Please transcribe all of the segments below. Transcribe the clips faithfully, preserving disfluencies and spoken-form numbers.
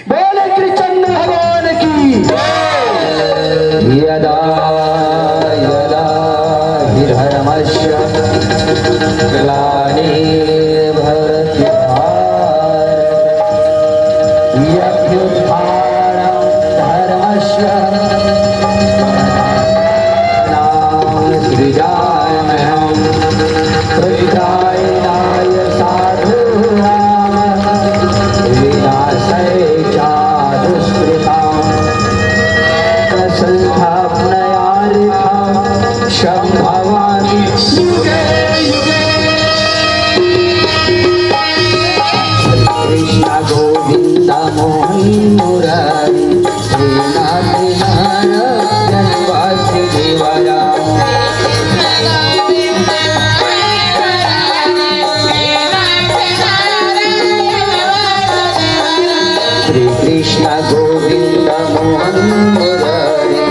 बोले कृष्ण भगवान की। यदा यदा हि धर्मस्य ग्लानिर्भवति भारत, अभ्युत्थानं धर्मस्य नाम सृजाम्यहम्। उत्थानाय साधूनां विनाशाय च दुष्कृताम्। संस्थापनार्थं सम्भवामि युगे युगे। कृष्ण गोविंद मोहन मुरारी, श्रीनाथ नारायण वासुदेवरा। श्री कृष्ण गोविंद मोहन मुरारी।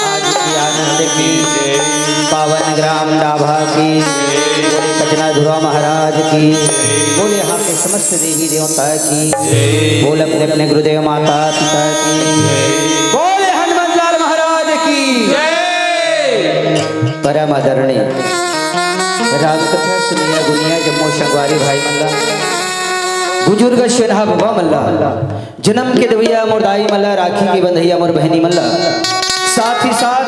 आज की आनंद की पावन ग्राम डाभा की, बोले कचना धुरा महाराज की, बोले यहाँ के समस्त देवी देवता की, बोले अपने अपने गुरुदेव माता पिता की, बोले हनुमान लाल महाराज की। परम आदरणीय राम कथा सुनिया गुनिया जम्मो संगवारी भाई मन ला, बुजुर्ग सेना बाबा मन ला, जन्म के देवैया मोर दाई मन ला, राखी के बंधैया मोर बहनी मन ला, साथ ही साथ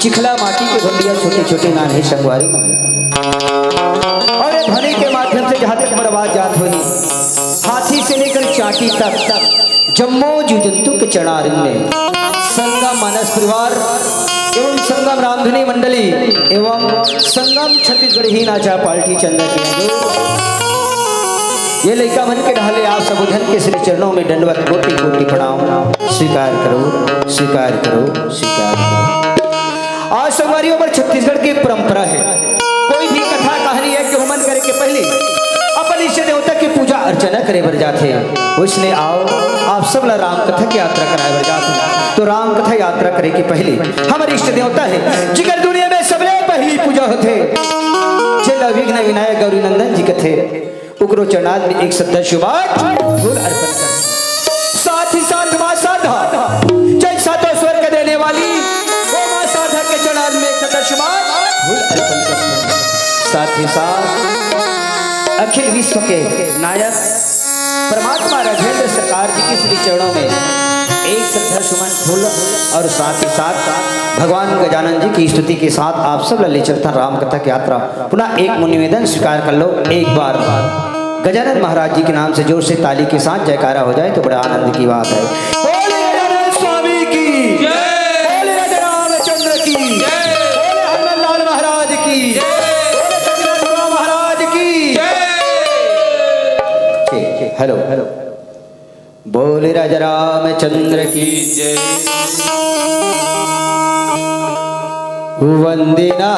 चिखला माटी के भंडिया छोटे छोटे नान्हे संगवारी मन ला। और ये ध्वनि के माध्यम से जहाँ तक मोर आवाज जात होही, हाथी से लेकर चांटी तक जम्मो जीव जंतु के चरणारविंद में संगम मानस परिवार एवं संगम रामधुनी मंडली एवं संगम छत्तीसगढ़ी नाचा पार्टी चंदा के आजो ये लइका मन के ढाले आप सब जन के श्री चरणों में दंडवत कोटि कोटि प्रणाम। स्वीकार करो, स्वीकार करो, स्वीकार करो। आज संगवारी हो हमर छत्तीसगढ़ की परंपरा है, कोई भी कथा कहानी है कि होमन करे के पहले अपन इष्ट देवता की पूजा अर्चना करे बर जाथे, वइसने आओ, आप सब ला राम कथा के यात्रा कराए बर जाथे। तो राम कथा यात्रा करे के पहली हमर इष्ट देवता हे, जिकर दुनिया में सबले पहली पूजा होथे, जेला विघ्न विनायक गौरी नंदन जी कथे, ओकरो चरणारविंद में एक श्रद्धा सुमन फूल अर्पण कर। साथ ही साथ माँ शारदा, जैसा तो स्वर्ग देने वाली, वो माँ शारदा के चरणारविंद में एक श्रद्धा सुमन फूल अर्पण कर। साथ ही साथ अखिल विश्व के नायक परमात्मा राजेंद्र सरकार जी के श्री चरणों में एक श्रद्धा सुमन फूल और साथ ही साथ भगवान गजानन जी की स्तुति के साथ आप सब ला ले चलथन राम कथा की यात्रा। पुनः एक निवेदन स्वीकार कर लो, एक बार गजानन महाराज जी के नाम से जोर से ताली के साथ जयकारा हो जाए तो बड़ा आनंद की बात है। बोले गजानन स्वामी की जय। बोले राजा रामचंद्र की जय। बोले हनुमान लाल महाराज की जय। बोले सत्यनारायण महाराज की जय। ठीक, ठीक, हेलो, हेलो। बोले राजा रामचंद्र की जय। वंदना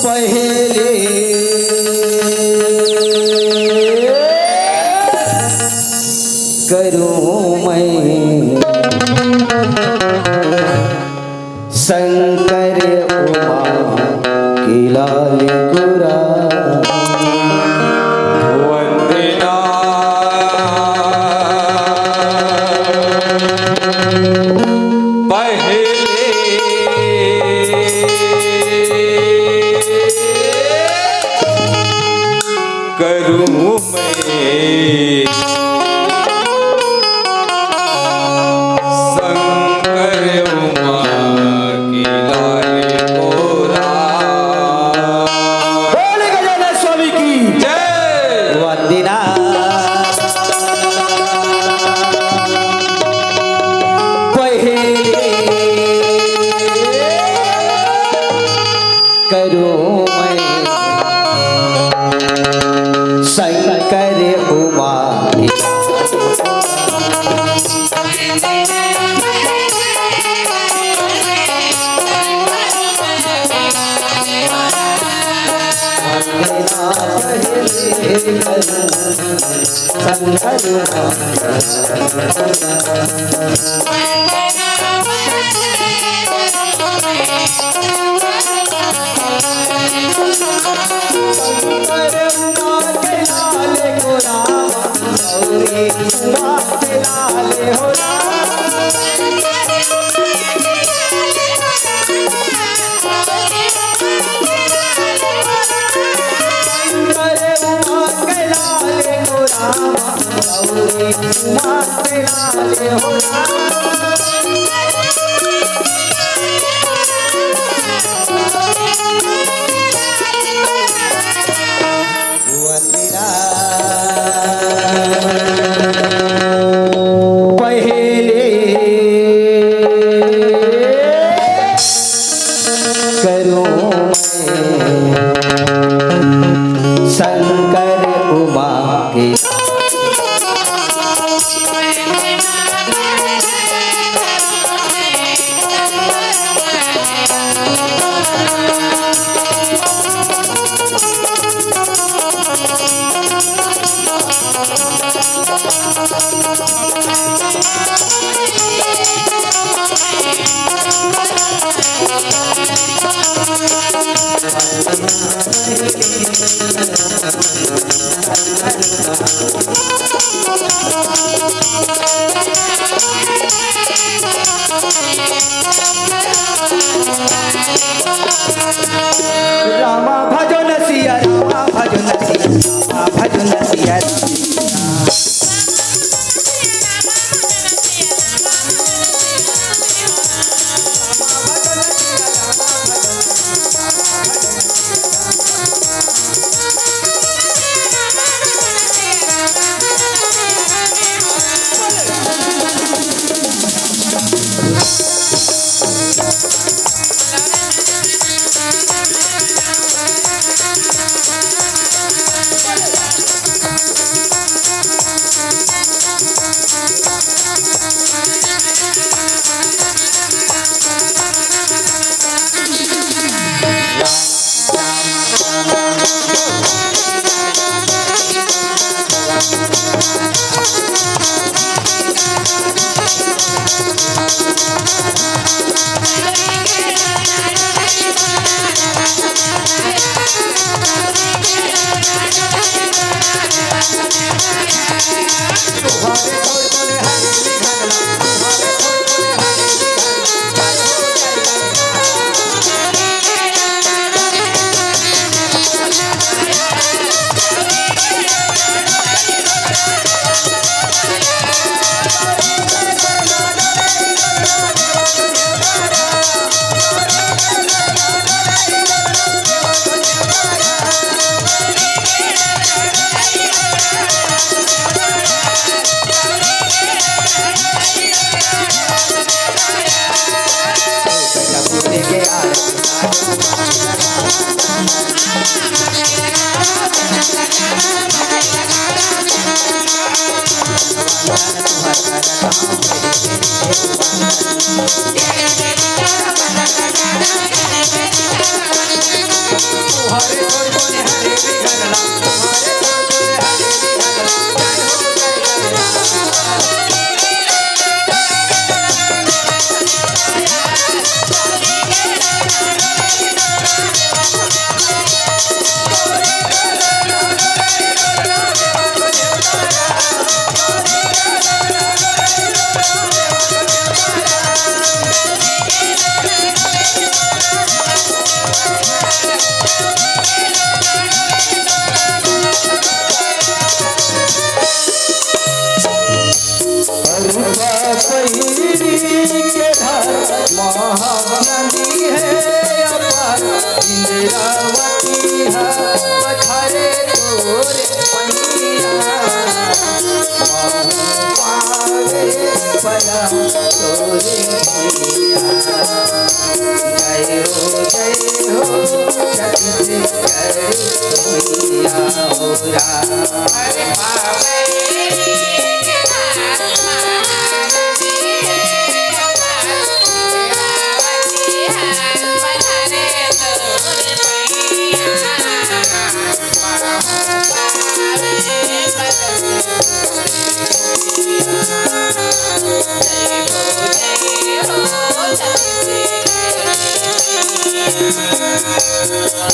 पहले करूं मैं शंकर उमा के लाल को राम। वंदना पहले करूं मैं शंकर उमा की लाल को राम। बोले गजानन स्वामी की जय। वंदना पहले करूं मैं शंकर उमा की। पहले करूं मैं शंकर उमा के। रामा भजन सिया, रामा भजन सिया, रामा भजन सिया। अरुपा पहिरी के धार महानदी हे अपार, इंद्रावती हा पखारे तोरे पैया। महूँ पावे परम तोरे पैया। जय हो, जय हो, छत्तीसगढ़ मैया हो राम।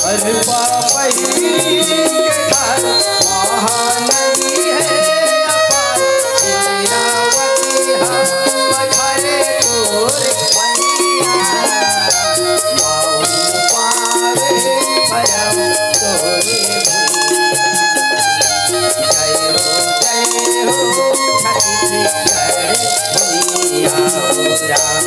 अरुपा पहिरी के धार महानदी हे अपार, इंद्रावती हा पखारे तोरे पैया। महूँ पावे परम तोरे पैया। जय हो, जय हो, छत्तीसगढ़ मैया हो राम।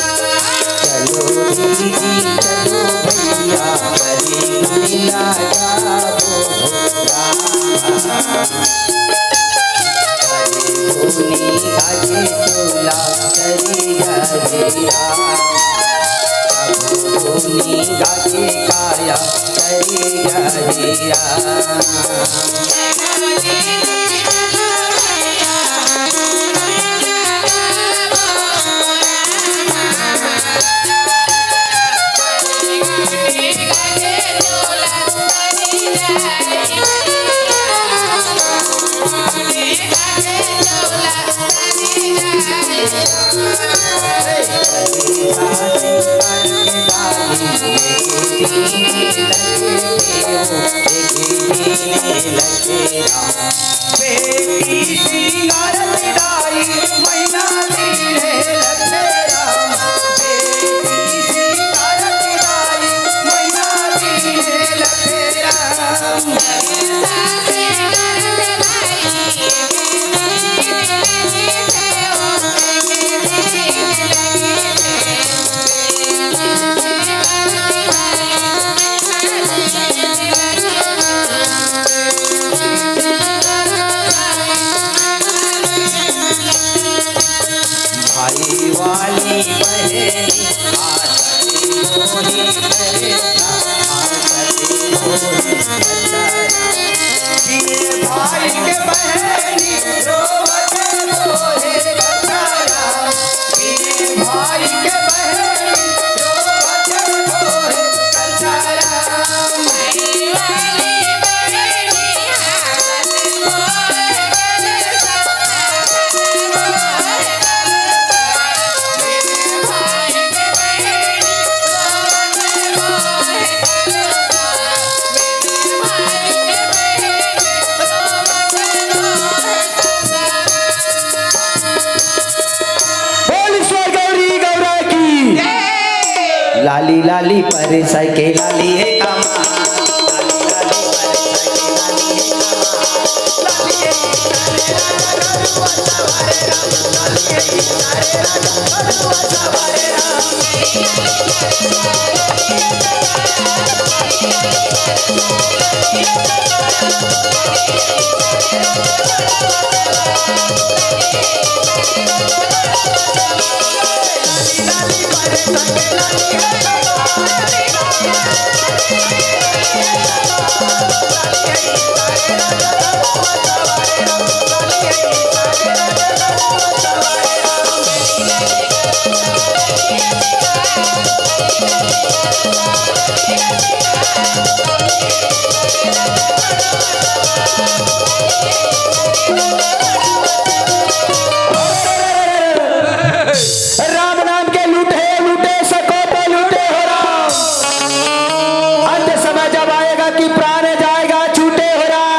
चलो दीदी, चलो भैया, करी लीला जाबो राम। करी धुनी गाजे चोला, करी गाजे राम। करी धुनी गाजे काया, करी गाजे राम। भाई वाली बहनी आसरी मोरी करे, आसरी मोरी बचाया। बिन भाई के बहनी रोवत रोहे बचाया। बिन भाई के बहनी लाली लाली परसई के लाली हे कमाल, लाली लाली परसई के लाली हे कमाल, लाली हे राम नाम के लूट हे, लूटे सको तो लूटे हो राम। अंत समय जब आएगा कि प्राण जाएगा, छूटे हो राम।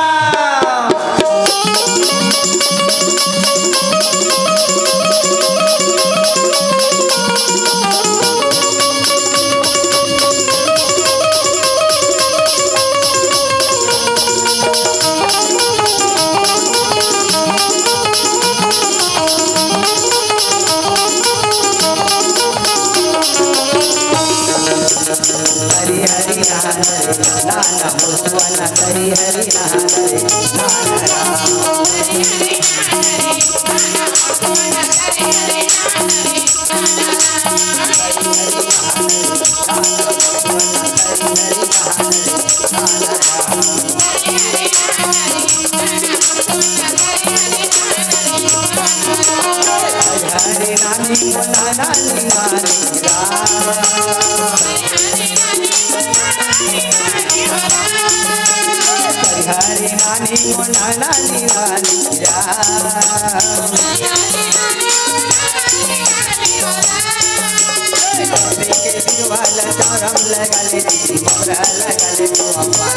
हरि हरि नाम रे, नाना मुसवन हरि हरि नाम रे, नाना राम। हरे नानी मना नानी मानी राम। हरे नानी मना नानी मानी राम। के दिलवा लचारम लगल जी, मोरा लगल तू अम्मा।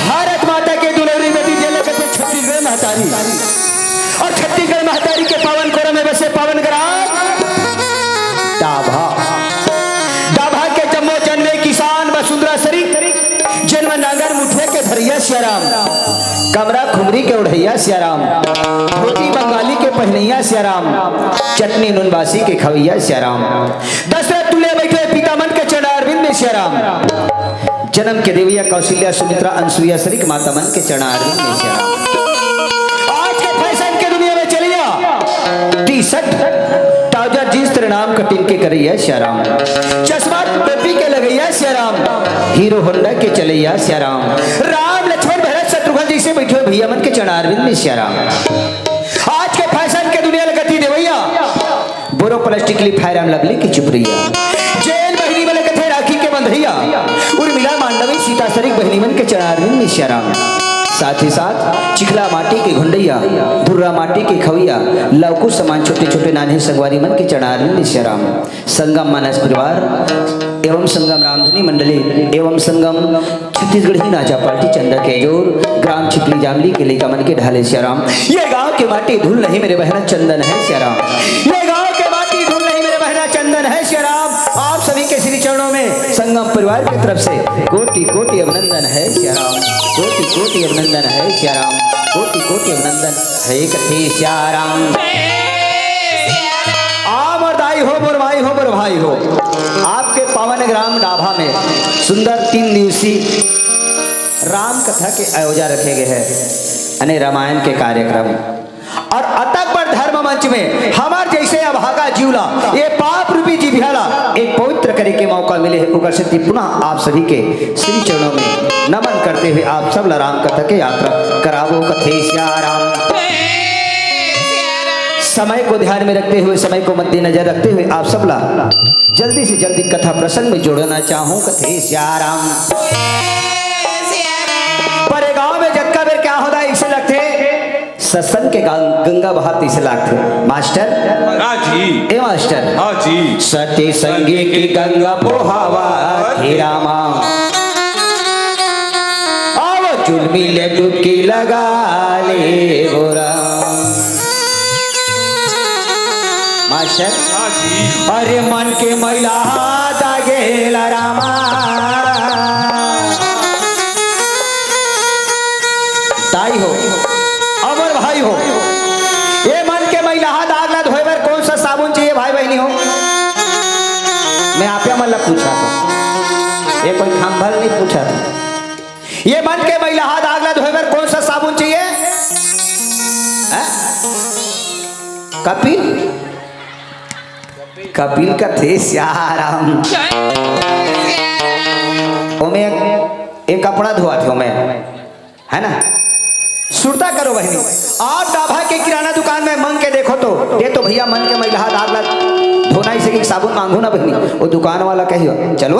भारत माता के दुलौरी बेटी जेला कथे छत्तीसगढ़ महतारी, और छत्तीसगढ़ महतारी के पावन कोरा में बसे पावन ग्राम डाभा। डाभा के जम्मो जन्मे किसान वसुंधरा सरीख, जेन म नांगर मुठिया के धरइया सियाराम, कमरा खुमरी के ओढ़इया सियाराम, धोती बंगाली के पहिनइया सियाराम, चटनी नून बासी के खवइया सियाराम, दशरथ तुल्य बइठे पिता मन के चरणारविंद में सियाराम, जनम के देवइया कौशल्या सुमित्रा अनसुईया सरीख माता मन के चरणारविंद में सियाराम। आज के फैशन के दुनिया में चलिया टी शर्ट, ट्राउजर, जींस, तेरे नाम कटिंग के करइया सियाराम, चश्मा टोपी के लगइया सियाराम, हीरो होंडा के चलइया सियाराम, राम लक्ष्मण भरत शत्रुघ्न जइसे बइठे भइया मन के चरणारविंद में सियाराम। आज के फैशन के दुनिया ल गति देवइया बोरो प्लास्टिक ली Fair and Lovely के चुपरिया, जेन बहिनी मन ल कथे राखी के बंधइया, उर्मिला मांडवी सीता सरीख बहिनी मन के चरणारविंद में सियाराम। साथ ही साथ चिखला माटी के घुंडइया, धुर्रा माटी के खवइया, लवकुश समान छोटे छोटे नान्हे संगवारी मन के चरणारविंद में सियाराम। संगम मानस परिवार एवं संगम रामधुनी मंडली एवं संगम छत्तीसगढ़ी नाचा पार्टी चंदा के जोर, ग्राम छिपली जामली के लइका मन के ढाले सियाराम। ये गांव के माटी धूल नहीं मेरे बहना चंदन है सियाराम। ये गांव के माटी धूल नहीं मेरे बहना चंदन है सियाराम। आप सभी के श्री चरणों में संगम परिवार की तरफ से कोटि कोटि अभिनंदन है सियाराम। कोटि कोटि अभिनंदन है सियाराम। कोटि कोटि अभिनंदन है कथे सियाराम। आ मोर दाई हो, मोर माई हो, मोर भाई हो, आपके पावन ग्राम डाभा में सुंदर तीन दिवसीय राम कथा के आयोजन रखे गए हैं, यानी रामायण के कार्यक्रम। और अतक बड़ धर्म मंच में हमर जइसे अभागा जीव ला, ये पाप रूपी जीभिया ला एक पवित्र करे के मौका मिले हे, ओकर सेती पुनः आप सभी के श्री चरणों में नमन करते हुए आप सब ला राम कथा के यात्रा कराबो कथे सिया राम। समय को ध्यान में रखते हुए, समय को मद्देनजर रखते हुए आप सब ला जल्दी से जल्दी कथा प्रसंग में जोड़ना चाहूं कथे सिया राम। पर ये गांव में जतका बेर क्या होता है, इसे लगथे सत्संग के गं-, गंगा बहात इसे लागथे। मास्टर, हाँ जी। ए मास्टर। हाँ जी। सत्संग की गंगा बोहावत हे रामा, आव जुलमी ले डुबकी लगा ले बोरा। मास्टर, हाँ जी। अरे मन के मैला दागेला रामा। ताई हो, अमर भाई हो, ये मन के मैलाहा दाग ला धोए बर कौन सा साबुन चाहिए भाई बहनी हो? मैं आप मन ला पूछा था, ये कोई खंभल नहीं पूछा था। ये मन के मैलाहा दाग ला धोए बर कौन सा साबुन चाहिए? हैं? कपिल, कपिल कथे सिया राम। ओमे एक, एक कपड़ा धोआ थे ओमे, है ना? सुरता करो बहनी, आप डाभा के किराना दुकान में मंग के देखो तो, ये तो भैया मन के मैलाहा दाग ला धोना इसे कि साबुन मांगो ना बहनी, वो दुकान वाला कहियो चलो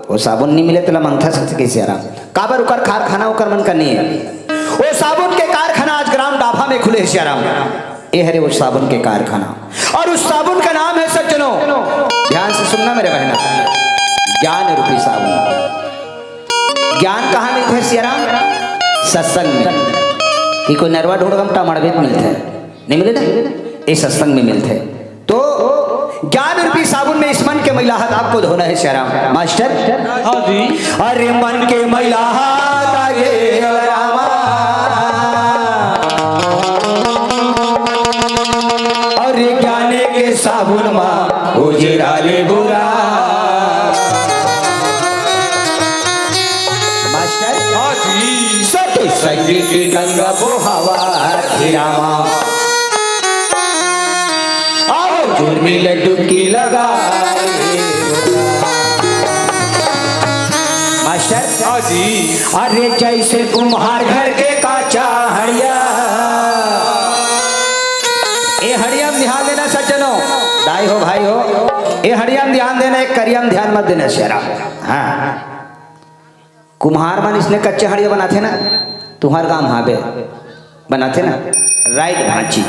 वो साबुन नहीं मिले तेला मंगथा सकथे कइसे आराम। काबर ओकर कारखाना ओकर मन का नहीं है। वो साबुन के कारखाना आज ग्राम डाभा में खुले हे सिया राम। ए हरे वो साबुन के कारखाना, और उस साबुन का नाम है सज्जनों, ध्यान से सुनना मेरे बहना, ज्ञान रूपी साबुन। ज्ञान कहाँ मिलथे सिया राम? सत्संग में। कि कोई नरवा ढोड़गा म टमड़बे त मिलथे, नहीं मिले ना? ये सत्संग में मिलथे। तो ज्ञान रूपी साबुन में इस मन के मैलाहा दाग को धोना है सिया राम। मास्टर, हाँ जी। अरे मन के मैलाहा दागे रामा, और ज्ञाने के साबुन मा उजरा ले बुरा। मास्टर, हाँ जी। सत संग की गंगा बोहावत हे रामा, आव जुलमी ले डुबकी लगा। मास्टर, हाँ जी। अरे जैसे कुम्हार घर के काचा हड़िया। ए हड़िया म ध्यान देना सज्जनों, दाई हो भाई हो, ए हड़िया म ध्यान देना, एक करिया म ध्यान मत देना शेरा। हाँ, कुम्हार मन इसने कच्चा हड़िया बनाथे ना, तुम्हार गांव हाबे बनाथे ना, राइट भांची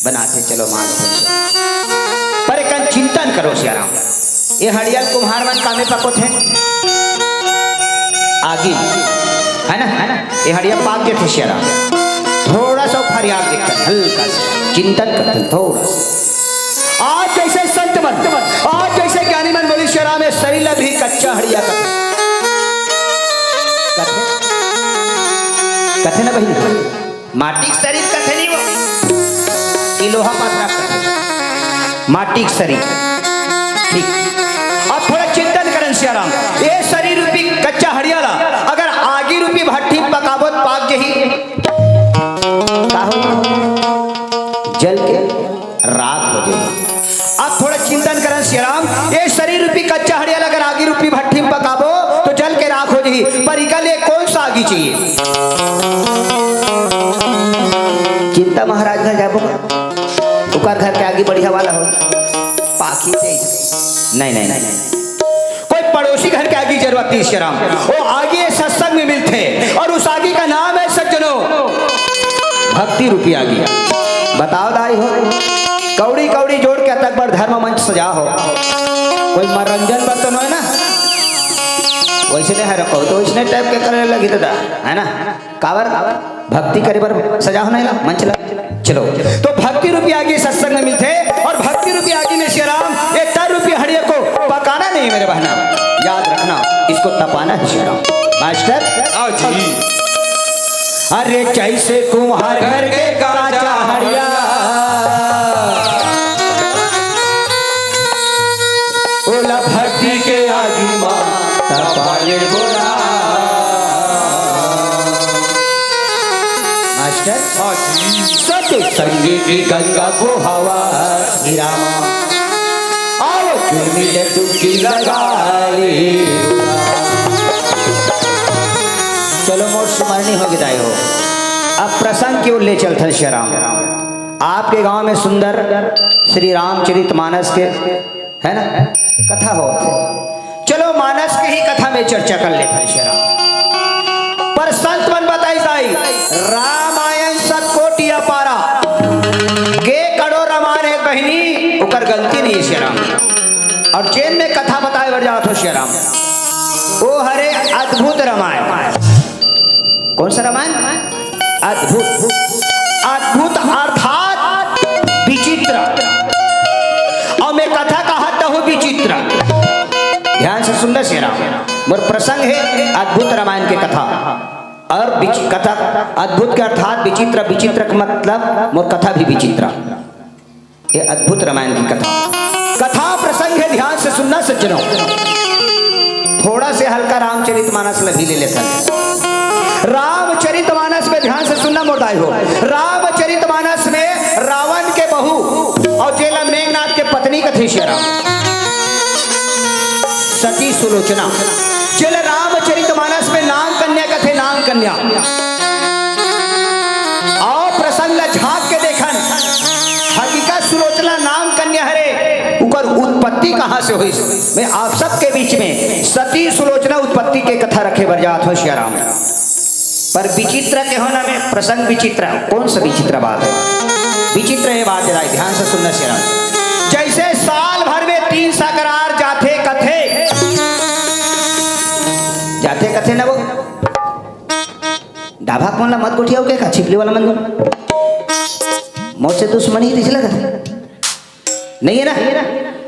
बनाथे, चलो मान। पर एकन चिंतन करो सियाराम, ये हड़िया ल कुम्हार मन कामे पकोथे आगी, है ना, है ना, ये हड़िया पाक के थे सियाराम, थोड़ा सा फरियाद देखते, हल्का सा चिंतन करते, थोड़ा सा। आज जैसे संत मन, आज जैसे ज्ञानी मन बोली सियाराम, ये शरीर ला भी कच्चा हड़िया कथे, कथे, कथे ना बहिनी। माटी के शरीर कथे नहीं वो, ई लोहा पाथरा कथे। माटी के शरीर। ठीक। अब थोड़ा चिंतन करन सियाराम। ये शरीर रूपी कच्चा हड़िया ला अगर आगी रूपी भट्ठी में पकाबो त पाक जही। का हो? जल के राख हो जाही। अब थोड़ा चिंतन करन सियाराम, ये शरीर रूपी कच्चा हड़िया ला अगर आगी रूपी भट्ठी में पकाबो तो जल के राख हो जाही, पर इका लिए कौन सा आगी चाहिए? चिंता महाराज घर जाबो का? ओकर घर के आगी बढ़िया वाला हो, पाखी चाहिए। नहीं, नहीं, नहीं, नहीं। कोई पड़ोसी घर के आगी जरूरत नहीं, सियाराम। वो आगी ये सत्संग में मिलथे और उस आगी का नाम है सज्जनों, भक्ति रूपी आगी। बताओ दाई हो, कौड़ी कौड़ी जोड़ के अतक बड़ धर्म मंच सजा हो, कोई मनोरंजन बर तो नोहे ना? वैसे नहीं है रखो तो इसने टाइप के करे लगी दादा, है ना? काबर? भक्ति करे बर सजा हो नहीं ला मंच ला। चलो, तो भक्ति रूपी आगी सत्संग में मिलथे और भक्ति रूपी आगी में सियाराम ये तर रूपी हड़िया को पकाना नहीं है मेरे बहना, याद रखना, इसको तपाना है सियाराम। मास्टर, आओ जी। अरे जैसे कुम्हार घर के काचा हड़िया, ओला भक्ति के आगी मा तपाले बोला। मास्टर, हाँ जी। सत संग की गंगा बोहावत हे रामा, आव चुन्नी ले डुबकी लगा ली। चलो, मोर सुमरनी होगे दाई हो। अब प्रसंग की ओर ले चलथन श्री राम। आपके गांव में सुंदर श्री रामचरित मानस के, है ना, कथा होत हे। चलो, मानस के ही कथा में चर्चा कर लेथन श्री राम। पर संत मन बताइस दाई, रामायण सत कोटि अपारा। गे कड़ो रमान हे बहिनी, ओकर गलती नहीं हे श्री राम। अउ जेन में कथा बताए बर जात हों श्री राम, ओ हरे अद्भुत रामायण। कौन सा रामायण? अद्भुत। अद्भुत अर्थात विचित्र। अउ मैं कथा कहत हूँ विचित्र। ध्यान से सुनना श्री राम, मोर प्रसंग हे अद्भुत रामायण के कथा। अउ विच-, कथा अद्भुत के अर्थात विचित्र, विचित्र के मतलब मोर कथा भी विचित्र। ये अद्भुत रामायण की कथा, कथा प्रसंग हे, ध्यान से सुनना सज्जनों। थोड़ा से हल्का रामचरित मानस ला भी ले लेथन। रामचरित मानस में ध्यान से सुनना मोर दाई हो। रामचरित मानस में रावण के बहू अउ जेला मेघनाथ के पत्नी कथे श्री राम, सती सुलोचना, जेला रामचरित मानस में नाग कन्या कथे, नाग कन्या। अउ प्रसंग ला झांक के देखन, हकीकत सुलोचना नाग कन्या हरे, उकर उत्पत्ति कहाँ से होइस? मैं आप सबके बीच में सती सुलोचना उत्पत्ति के कथा रखे बर जात हों श्री राम। पर विचित्र के होना में प्रसंग विचित्र, कौन सा विचित्र बात हे? विचित्र ये बात हे, ध्यान से सुनना श्री राम। जैसे साल भर में तीन सकरार जाथे कथे, जाथे कथे ना वो, डाभा कोन ला मत गोठियाओ के का छिपली वाला मन, मोर से दुश्मनी दिस लगत हे। नहीं हे ना?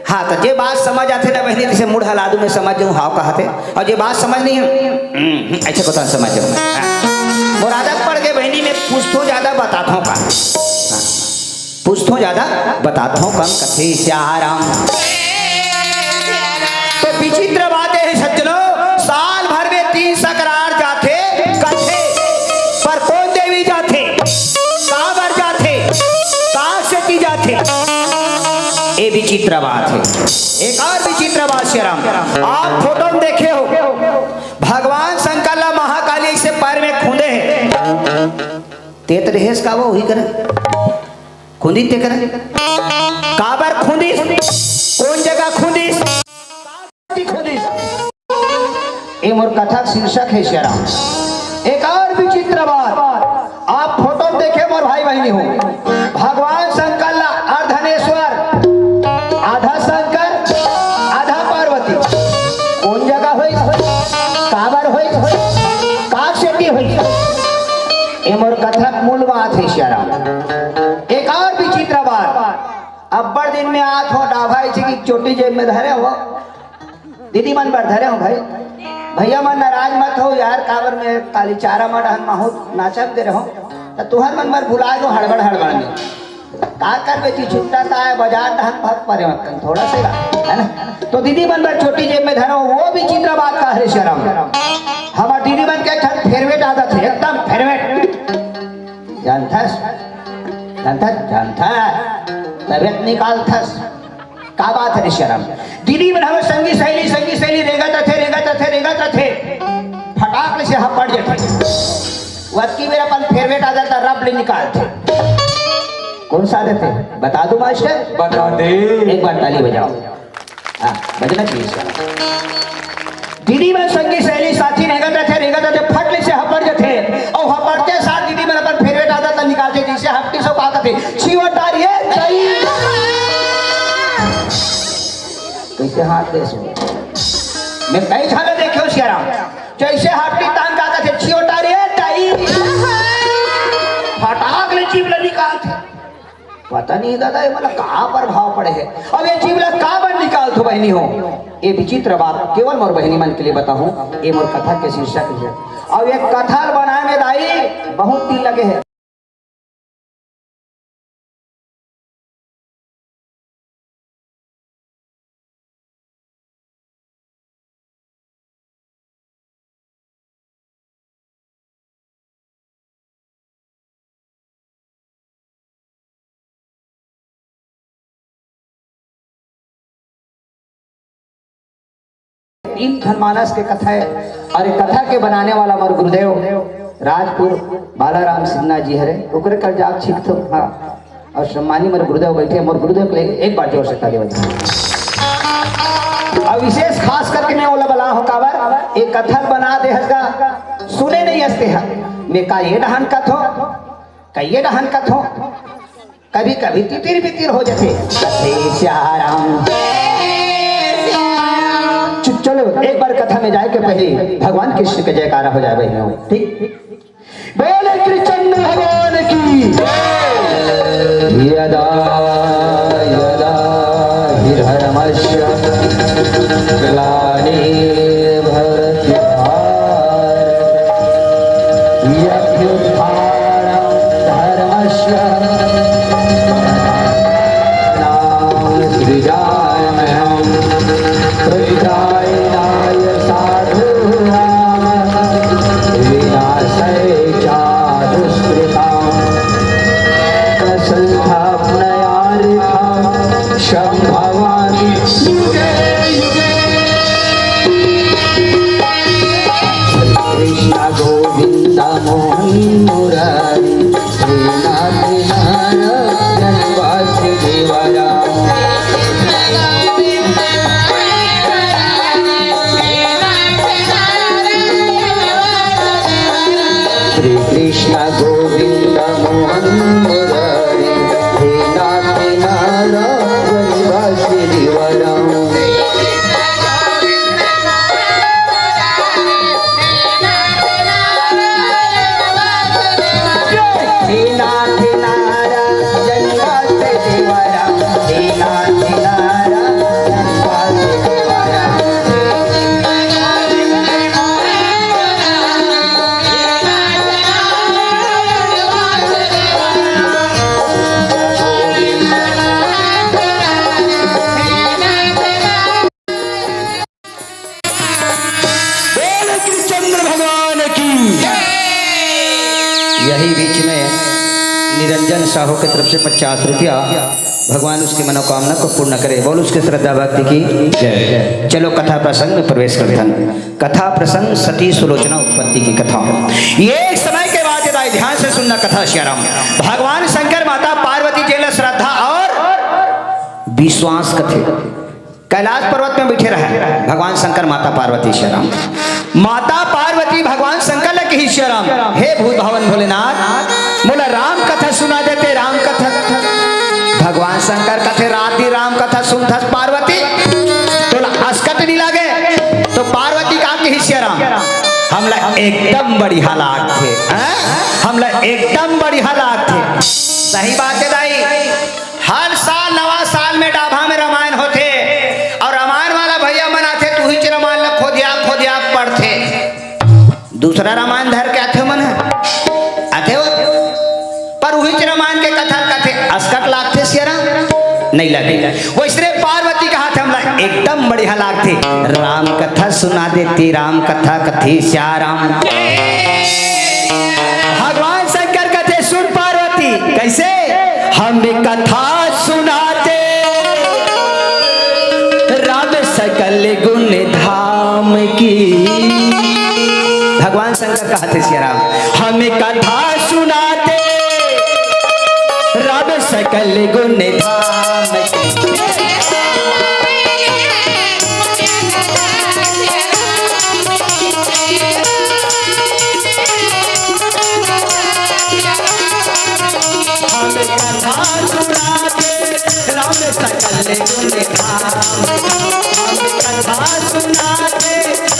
हाँ, त जे बात समझ आथे ना बहिनी, जैसे मुड़ हला दू, मैं समझ जाऊँ, हाव कहत हे, अउ जे बात समझ नहीं हे, हम्म, अच्छा, कोता समझ जाऊँ। हाँ। मोर आदत पड़ गे बहिनी, मैं पूछथों ज्यादा, बताथों कम। हाँ। पूछथों ज्यादा, बताथों कम, कथे श्री राम। तो विचित्र बात हे सज्जनों, साल भर में तीन सकरार जाथे कथे, पर कोन देवी जाथे, काबर जाथे, का सेती जाथे, ये विचित्र बात हे। एक अउ विचित्र बात श्री राम, आप फोटो में देखे हो, भगवान शंकर ला महाकाली से पैर में खूंदे हे, तेत रेहेस का वो उही करे, खूंदिस ते करे, काबर खूंदिस, कोन जगह खूंदिस, खूंदिस। ये मोर कथा के शीर्षक हे श्री राम। एक अउ विचित्र बात, आप फोटो देखे मोर भाई बहिनी हो, भगवान शंकर ला अर्धनेश्वर, आधा शंकर, आधा पार्वती, कोन जगह होइस, काबर होइस, का सेती होइस, ये मोर कथा के मूल बात हे श्री राम। एक अउ विचित्र बात, अब्बड़ दिन में आत हों, डाभा इसी की चोटी जेब में धरे हों, दीदी मन बर धरे हों भाई, भैया मन नाराज मत हो यार, काबर में काली चारा मन रहन माहूत नाचन दे रहे हों, त तुहर मन बर भुला दो हड़बड़ हड़बड़ में। का करबे जी, छुट्टा त आय, बाजार डहन भाग परे मत कन, थोड़ा से, है ना? तो दीदी मन बर चोटी जेब में धरे हों, वो विचित्र बात का हरे श्री राम। हमर दीदी मन के एक ठन फेरवेट आदत हे, एकदम फेरवेट। जानथस? जानथस? जानथस? तबियत निकालथस। का बात हे रे श्री राम? दीदी मन हमर संगी सहेली, संगी सहेली रेंगत रथे, रेंगत रथे, रेंगत रथे। फटाक ले से हपड़ जथे। वतकी बेर अपन फेरवेट आदत ला रब ले निकालथे। कौन सा आदत हे? बता दो मास्टर। बता दे। एक बार ताली बजाओ। हाँ, बजना चाहिए इसका। दीदी मन संगी सहेली साथी रेंगत रथे, रेंगत रथे, फट ले से हपड़ जथे। अउ हपड़ते साथ दीदी मन अपन फेरवेट आदत ला निकालथे, जैसे हपटी सो का कथे, "छिवटा रे तई।" कैसे हाथ दे सो? मैं कई झन देखे हों श्री राम, जैसे हपटी तान का कथे, "छिवटा रे तई।" फटाक ले जीभ ला निकालथे। पता नहीं दादा, ये मन ला का प्रभाव पड़े हे। अब ये जीभ ला काबर निकालथो बहिनी हो? ये विचित्र बात केवल मोर बहिनी मन के लिए बताहूँ, ये मोर कथा के शीर्षक हे। अब ये कथा बनाए में दाई बहुत दिन लगे हे। तीन ठन मानस के कथा हे। अउ ये कथा के बनाने वाला मोर गुरुदेव राजपुर बालाराम सिन्हा जी हरे, ओकरे कर जाके छींकथों। हाँ, अउ सम्मानी मोर गुरुदेव बइठे, मोर गुरुदेव के लिए एक बार जोर से ताली बजाओ। अउ विशेष खास करके मैं ओला बलाहों काबर, ये कथा बना दे हस गा, सुने नइ हस ते हा। मैं का ये डहन कथों, का ये डहन कथों, कभी कभी तितिर बितिर हो जाथे। कथे सियाराम। च-, चलो, एक बार कथा में जाए के पहले भगवान कृष्ण के जयकारा हो जाए, बहनों, ठीक? बोले कृष्ण भगवान की। यदा यदा हि धर्मस्य ग्लानिर्भवति भारत। अभ्युत्थानं धर्मस्य तदात्मानं सृजाम्यहम्। हिताय साधूनां विनाशाय च दुष्कृताम्। संस्थापनार्थं सम्भवामि युगे युगे। कृष्ण गोविंद मोहन मुरारी, श्रीनाथ नारायण वासुदेवराम। श्री कृष्ण गोविंद मोहन मुरारी, श्रीनाथ नारायण वासुदेवराम। बोल कृष्णचंद्र भगवान की। यही बीच में निरंजन साहू की तरफ से पचास रुपया, भगवान उसकी मनोकामना को पूर्ण करे। बोल उसकी श्रद्धा भक्ति की जय। चलो कथा प्रसंग में प्रवेश करथन। कथा प्रसंग सती सुलोचना उत्पत्ति की कथा। ये एक समय के बाद, ये ध्यान से सुनना कथा सियाराम। भगवान शंकर माता पार्वती जी ला श्रद्धा और विश्वास कथे। कैलाश पर्वत में बैठे रहे भगवान शंकर, माता पार्वती सियाराम। माता पार्वती भगवान शंकर ला कही सियाराम, हे भूत भवन भोलेनाथ, मोला राम कथा सुना देते, राम कथा। भगवान शंकर कथे, रात दिन राम कथा सुनथस पार्वती, तोला असकट नहीं लागे? तो पार्वती का कही सियाराम, हमला एकदम बढ़िया लागथे, हैं? हमला एकदम बढ़िया लागथे। सही बात हे दाई, हर साल नवा साल में डाभा में रामायण होथे, अउ रामायण वाला भैया मन आथे, त उहीच रामायण ला खोदिया खोदिया पढ़थे। दूसरा रामायण धर के आथे मन ह, आथे वो, पर उहीच रामायण के कथा कथे, असकट लागथे सियाराम? नहीं लगे। वैसने पार्वती कहाथे, हमला एकदम बढ़िया लागथे। राम कथा सुना देते, राम कथा कथे सियाराम। भगवान शंकर कथे, सुन पार्वती, कैसे? हम कथा सुनाते राम सकल गुण धाम की। भगवान शंकर कहाथे सियाराम, हम कथा सुनाते राम सकल गुण धाम की। हम कथा सुनाते राम सकल गुण धाम। हम कथा सुनाते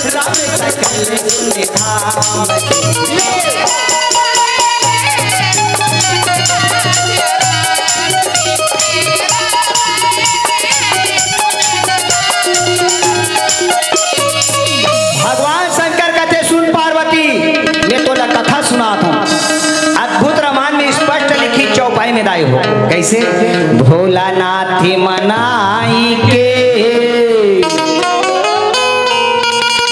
राम सकल गुण धाम। भगवान शंकर कथे, सुन पार्वती, मैं तोला कथा सुनात हूँ। अद्भुत रामायण में स्पष्ट लिखी चौपाई में दाई हो। कैसे? भोलानाथ मनाई के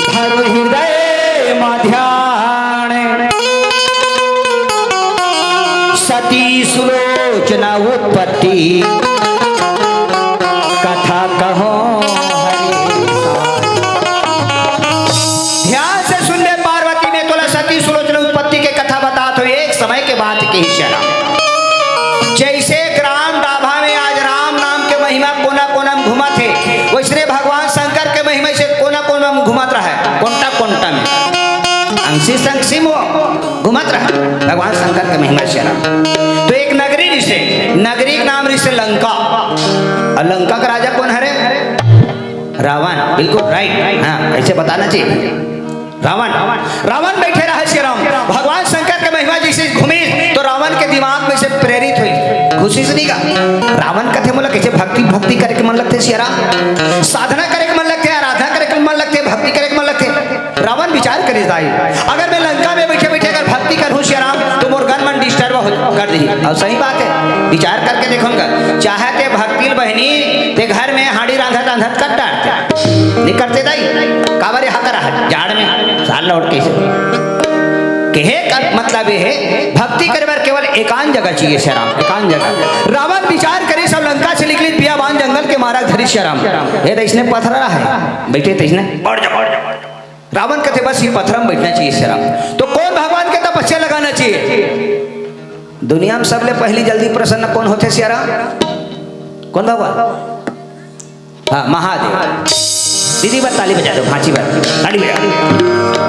धरो हृदय मा ध्यान, सती सुलोचना उत्पत्ति कथा कहो हरि। सिसंग सिम घूमत रहा। भगवान शंकर के महिमा सियाराम। तो एक नगरी रिहिसे, नगरी के नाम रिहिसे लंका। और लंका का राजा कोन हरे? रावण। बिल्कुल राइट। हाँ, ऐसे बताना चाहिए। रावण, रावण बैठे रहे सियाराम। भगवान शंकर के महिमा जैसे घूमी तो रावण के दिमाग में से प्रेरित हुई, खुशी से नहीं गा। रावण कथे, मोला कैसे भक्ति, भक्ति करे के मन लगथे सियाराम, साधना करे के मन लगथे, आराधना करे के मन लगथे, भक्ति करे के मन लगथे। रावण विचार करे जाए, अगर मैं लंका में बैठे बैठे अगर भक्ति करूँ सियाराम तो मोर गन मन डिस्टर्ब हो कर दी। और सही बात है, विचार करके देखो ना, चाहे ते भक्ति बहनी ते घर में हाड़ी रांधत रांधत कर डारते, नहीं करते दाई? काबर यहाँ करा है जाड़ में साल लौट कैसे? कहे का मतलब ये है, भक्ति करे बर केवल एकांत जगह चाहिए सियाराम, एकांत जगह। रावण विचार करे, सब लंका से निकली, बियाबान जंगल के मारा धरी सियाराम। ये तो इसने पथरा है, बैठे तो इसने बढ़ जा, बढ़ जा, बढ़ जा। रावण कथे, बस ये पथरा में बैठना चाहिए सियाराम। तो कौन भगवान के तपस्या लगाना चाहिए? दुनिया में सबले पहली जल्दी प्रसन्न कौन होथे सियाराम? कौन भगवान? हाँ, महादेव। दीदी बर ताली बजा दो, भांची बर ताली बजा दो।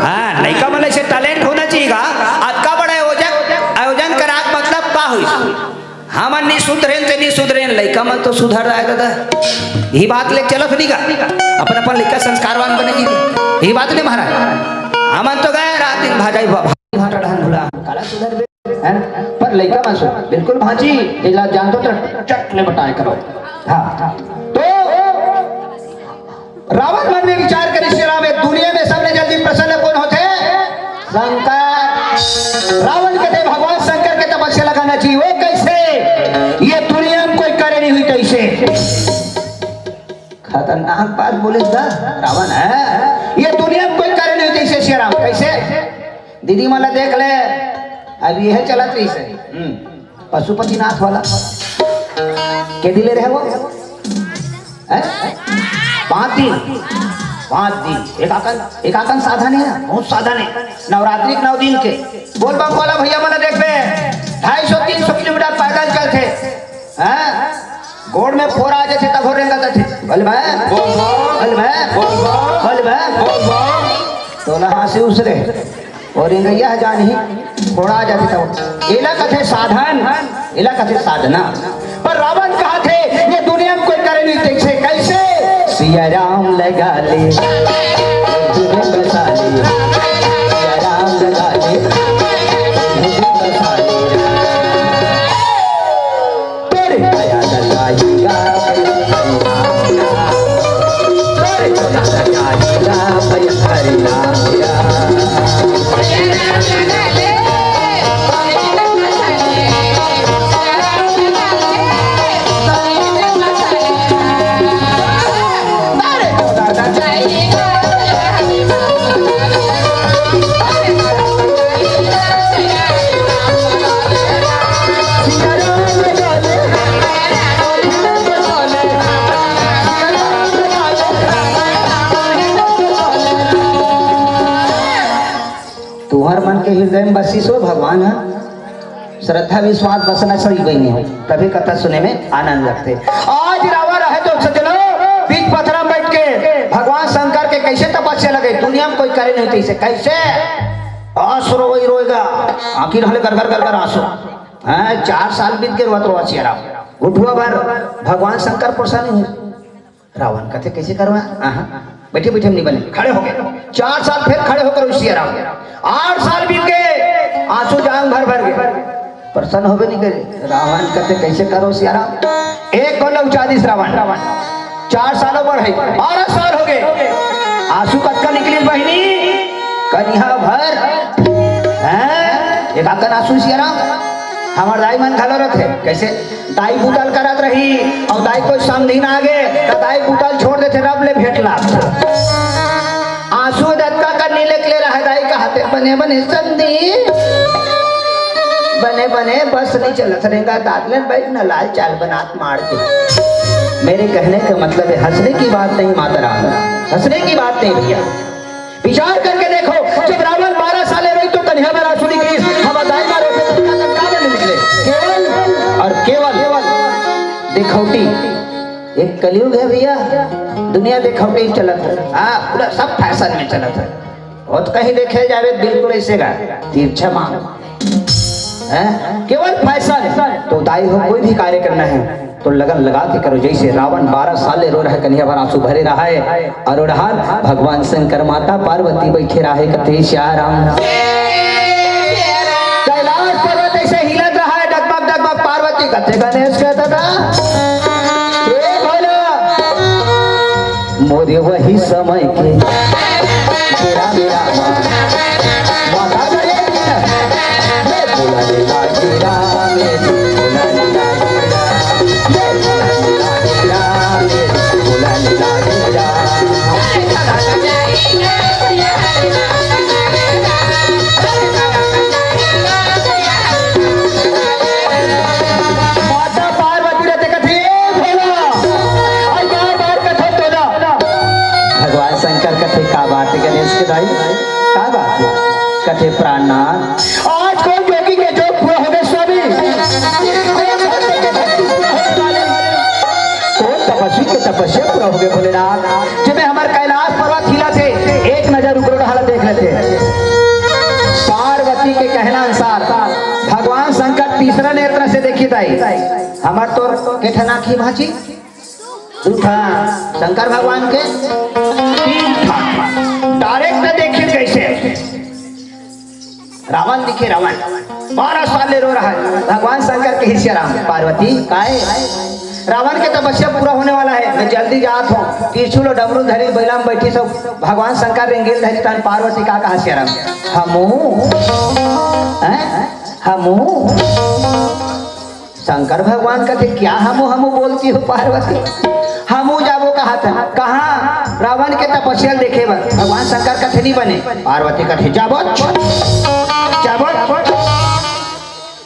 हाँ, लइका मन ऐसे टैलेंट होना चाहिए गा। अतका बड़ा आयोजन, आयोजन करा के मतलब का हुई? हमन नहीं सुधरेन ते नहीं सुधरेन, लइका मन तो सुधर रहा है दादा। यही बात ले चलत नहीं गा, अपन अपन लइका संस्कारवान बने जी। यही बात नहीं महाराज, हमन तो गए रात दिन भाजाई भा-, भाटा डहन भुला। काला सुधर बे, है ना? पर लइका मन सुधर, बिल्कुल भांची, इला जान दो तो चट ले बटाए करो। हाँ, तो रावण मन में विचार करिस सियाराम, ये दुनिया में सबले जल्दी प्रसन्न कौन होथे? शंकर। रावण कथे भगवान शंकर के तपस्या लगाना चाहिए। वो कैसे? ये दुनिया में कोई करे नहीं हुई कैसे? खतरनाक बात बोले दा रावण है। ये दुनिया में कोई करे नहीं हुई कैसे सियाराम? कैसे? दीदी मन ला देख ले, अब यह चलत रहिसे। हम्म। पशुपतिनाथ वाला के दिले रहे वो? हैं? पाँच दिन, पाँच दिन। एक आकन, एक आकन साधन है, बहुत साधन है। नवरात्रि के नौ दिन के बोल बम वाला भैया मन देखबे, ढाई सौ तीन सौ किलोमीटर पैदल चलथे। हैं? गोड़ में फोरा आ जाथे तब रेंगत आथे। बोल बे, बोल बे, बोल बे, बोल बे। तोला हाँसी उसरे। और इंगैया ह जानही, फोड़ा जाथे तब। एला कथे साधन, एला कथे साधना। पर रावण कहाथे, ये दुनिया में कोई करे नहीं तैसे। कैसे? सिया राम लगा ले, तुझे बसा ले। सिया राम लगा ले, तुझे बसा ले। तोरे दया दया हीरा, तोरे दया दया हीरा, तुहर मन के हृदय में बसिस हो भगवान ह। श्रद्धा विश्वास बसना सही बहिनी हो, तभी कथा सुने में आनंद लगथे। आज रावण रहे तो सजनो, बीच पथरा में बैठ के भगवान शंकर के कैसे तपस्या लगे, दुनिया में कोई करे नहीं तैसे। कैसे? आंसू रोवई रोएगा, आंखी रहले गरगर गरगर आंसू। हाँ, चार साल बीत के रोवत रोवत सिया राम उठुआ बार भगवान शंकर प्रसन्न हुए। रावण कथे, कैसे करवा? आहा, बैठे बैठे नहीं बने, खड़े हो गए। चार साल फिर खड़े होकर उसी राम, आठ साल बीत गए, आंसू जांग भर भर गए, प्रसन्न होबे नहीं करे। रावण कथे, कैसे करो सिया राम? एक गोला उचादिस रावण, चार सालों पर है, बारह साल हो गए, आंसू कतका निकलिस बहिनी? कनिहा भर। हैं? एक आकन आंसू सिया राम। हमार दाई मन घलो रथे, कैसे? दाई बुतल करत रही, अउ दाई कोई समधी ना आगे, त दाई बुतल छोड़ देथे, रब ले भेंट ला। आंसू दतका कर नीले के ले रहा है, दाई कहते, "बने बने समधी, बने बने बस नहीं चलत रेंगा, दादले बैठ न लाल चाल बनात मार के।" मेरे कहने का मतलब है, हंसने की बात नहीं माता राम, हंसने की बात नहीं भैया। विचार करके देखो, जब रावण बारह साले रोई तो कन्हैया बर आंसू निकलिस, हम दाई मारो पे तनका तनका में निकले। केवल और केवल देखौटी। एक कलयुग है भैया, दुनिया देखौटी में चलत है। हाँ, पूरा सब फैशन में चलत है। और कहीं देखे जावे बिल्कुल ऐसे का तिरछा मांग है, केवल फैशन। तो दाई हो, कोई भी कार्य करना है तो लगन लगा के करो। जैसे रावण बारह साल ले रो रहा है, कन्हैया भर आंसू भरे रहा है, और उड़हार भगवान शंकर माता पार्वती बैठे रहा है, कथे श्याम राम। कैलाश पर्वत ऐसे हिलत रहा है, डगमग डगमग, पार्वती कथे गणेश के दादा, हे भोला, मोरे वही समय के तेरा मेरा माता करे, बोला रे लागी राम, बोला रे लागी राम, बोला रे लागी राम, बोला रे लागी राम। माता पार्वती रहते कथे, "ए भोला, आई बार बार कथे तोला।" भगवान शंकर कथे, "का बात है गणेश के दाई, का बात है?" कथे, "प्राणनाथ, आज कोई जोगी के जोग पूरा हो गए स्वामी, कोई भक्त के भक्ति पूरा होने वाली, कोई तपस्वी के तपस्या पूरा हो गए भोलेनाथ।" जब हमार कैलाश पर्वत हिला थे, एक नजर ऊपर उठा देख लेते। पार्वती के कहना अनुसार भगवान शंकर तीसरा नेत्र से देखी दाई, हमार तोर के ठना की भांची, दू ठा शंकर भगवान के, तीन ठा डायरेक्ट देखिन कैसे रावण दिखे, रावण बारह साल ले रो रहा है। भगवान शंकर कहे, "श्री राम, पार्वती, काय? रावण के तपस्या पूरा होने वाला है, मैं जल्दी जात हूँ।" त्रिशूल और डमरू धरी, बैला में बैठी सब, भगवान शंकर रेंगेल धरी, तहन पार्वती का कहा, "श्री राम, हमू, हैं? हमू?" शंकर भगवान कथे, "क्या हमू हमू बोलती हो पार्वती? हमू जाबो कहा था, कहाँ? रावण के तपस्या देखे बर।" भगवान शंकर कथे, "नहीं बने।" पार्वती कथे, "जाबो, जाबो।"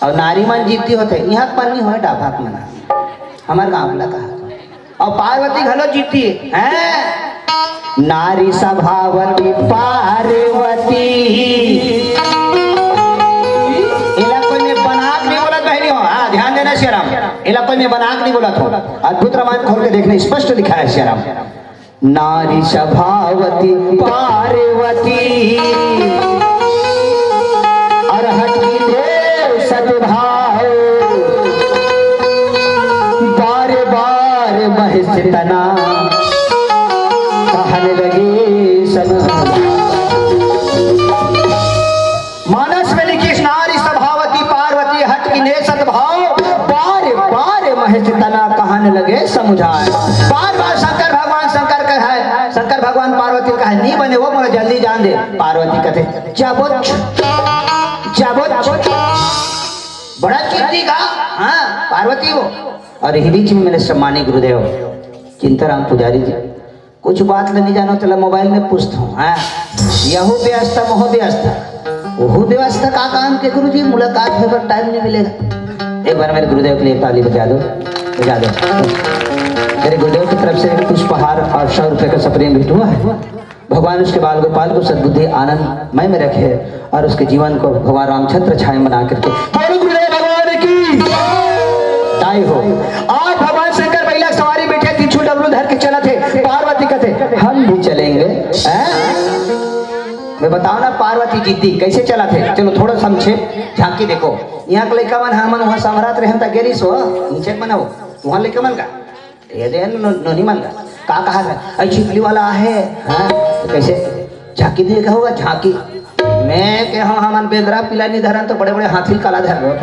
और नारी मन जीती होते, यहाँ पर नहीं होए, डाभाक मना, हमार गाँव ला कहा। और पार्वती घलो जीती है। नारी सभावती पार्वती। एला कोई में बना के नहीं बोलत बहनी हो। हाँ, ध्यान देना श्री राम। एला कोई में बना के नहीं बोलत हो। अद्भुत रामायण खोल के देखना, स्पष्ट लिखा है श्री राम। नारी सभावती पार्वती। अरहत की दे सद्भाव। बार बार महेश तना कहन लगे सब। मानस में लिखी, नारी सभावती पार्वती हट की ने सद्भाव, बार बार महेश तना कहन लगे समुझाए। बार बार शंकर भगवान शंकर कहे, शंकर भगवान पार्वती कहे, "नहीं बने वो, मोला जल्दी जान दे।" पार्वती कथे, "जाबो, जाबो।" बड़ा चिंती का, हाँ, पार्वती हो। और यही बीच में मेरे सम्मानित गुरुदेव चिंताराम पुजारी जी, कुछ बात ल नहीं जानो, चला मोबाइल में पूछता हूँ। हाँ, यहू व्यवस्था, महू व्यवस्था, वहू व्यवस्था का काम के गुरु जी, मुलाकात होकर टाइम नहीं मिलेगा। एक बार मेरे गुरुदेव के लिए ताली बजा दो, बजा दो। मेरे गुरुदेव की तरफ से कुछ उपहार और सौ रुपये का सप्रेम भेंट हुआ है। भगवान उसके बाल गोपाल को सद्बुद्धि आनंदमय में रखे और उसके जीवन को भगवान रामचंद्र छाया बना करके। बोलो गुरुदेव भगवान की जय हो। आज भगवान शंकर बैला सवारी बैठे, त्रिशूल डमरू धर के चलत हे। पार्वती कथे, "हम भी चलेंगे।" हैं? मैं बताओ ना, पार्वती जीती कैसे चलत हे? चलो थोड़ा संक्षेप झांकी देखो। यहाँ के लइका मन, हमन वहाँ समरत रहन त गेरी सो, नीचे बनाओ, वहाँ लइका मन का ये दे नो-, नोनी मन का। का कहा था? "अरे छिपली वाला है।" हाँ? तो कैसे? झांकी दिए का होगा? झांकी। मैं के हाँ, हमन बेंदरा पिला नहीं धरन तो बड़े-बड़े हाथी काला धर रहे हो।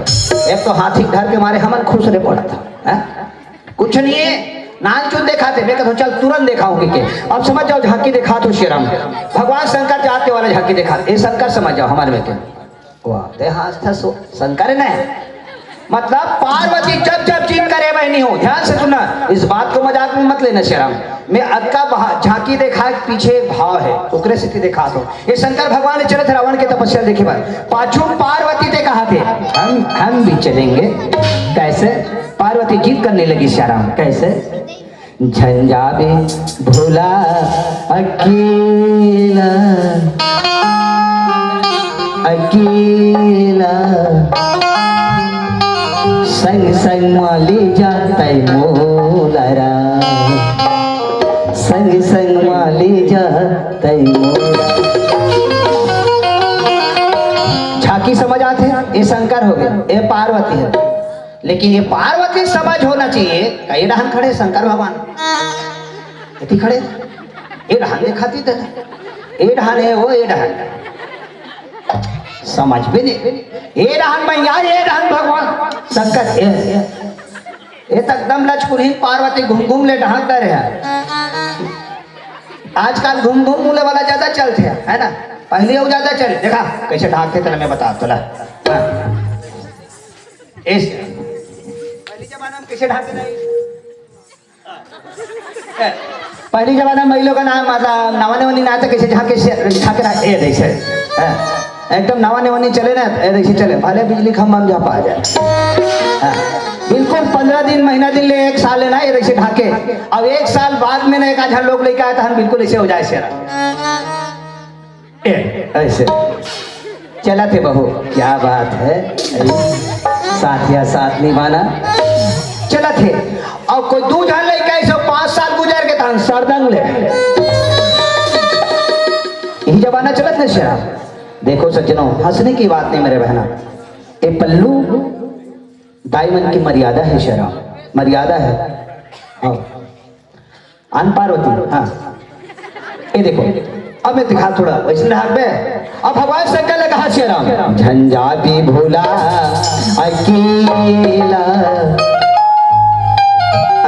एक तो हाथी धर के मारे हमन खुश रे पड़त। हाँ? कुछ नहीं है। नान चुन देखाते, मैं कहता हूँ, "चल तुरंत देखाऊंगी के।" अब समझ जाओ, झांकी देखा तो श्री राम। भगवान शंकर जाते वाला झांकी देखा। ये शंकर समझ जाओ हमारे में के। वाह, ते हाँ, आस्था सो-, शंकर ने। मतलब पार्वती जब जब जिद करे बहनी हो, ध्यान से सुनना, इस बात को मजाक में मत लेना श्री राम। मैं अक्का बहा-, झांकी देखा, पीछे एक भाव है, ओकरे सेती देखा तो। ये शंकर भगवान ने चलत रावण के तपस्या देखे बार। पाछू पार्वती ते कहा थे, "हम, हम भी चलेंगे।" कैसे? पार्वती जिद करने लगी श्री राम, कैसे? झंझावे भोला अकेला, अकेला। संग संग मा ले जातै मोला रा, संग संग मा ले जातै मोला। ये शंकर हो गए, ये पार्वती है। लेकिन ये पार्वती समझ होना चाहिए, का ये डहान खड़े शंकर भगवान, एती खड़े, ये डहान दिखाती थे, ये डहान है वो, ये डहान समझ भी नहीं। ये डहान मैया, ये डहान भगवान शंकर, ये, ये, ये तो एकदम लचकुरहीन पार्वती घूम घूम ले ढांक दे रहे हैं। आजकल घूम घूम मुले वाला ज्यादा चलते हैं, है ना? पहले वो ज्यादा चले, देखा कैसे ढांकते, चला मैं बता तोला। हाँ। इस पहले जमाना में कैसे ढांकते नहीं? पहली जमाना में महिलों का नाम, मतलब, नवाने वनी ना था, कैसे झांके से, झांके ना, ए, जैसे, हाँ, एकदम नवाने वनी चले ना, ए, जैसे चले, भले बिजली खंभा में झापा आ जाए। हाँ, बिल्कुल पंद्रह दिन, महीना दिन ले, एक साल लेना, ए, जैसे ढाके। अब एक साल बाद में ना, एक आधा लोग लेके आया था, हम बिल्कुल ऐसे हो जाए, शेरा। ए, ऐसे। चलत हे बहू, क्या बात है? साथिया साथ निभाना। चलत हे। अउ कोई दू झन लइका ऐसे पाँच साल गुजर के तहन सरदंग ले। यही जमाना चलत हे शेरा। देखो सज्जनों, हंसने की बात नहीं मेरे बहना। ए पल्लू, दाई मन की मर्यादा है शेरा, मर्यादा है। आओ। अन पार्वती, हाँ। ये देखो, अब मैं दिखा थोड़ा, वैसे हाथ में। अब भगवान शंकर ने कहा, "शेरा, झंझा भी भूला, अकेला,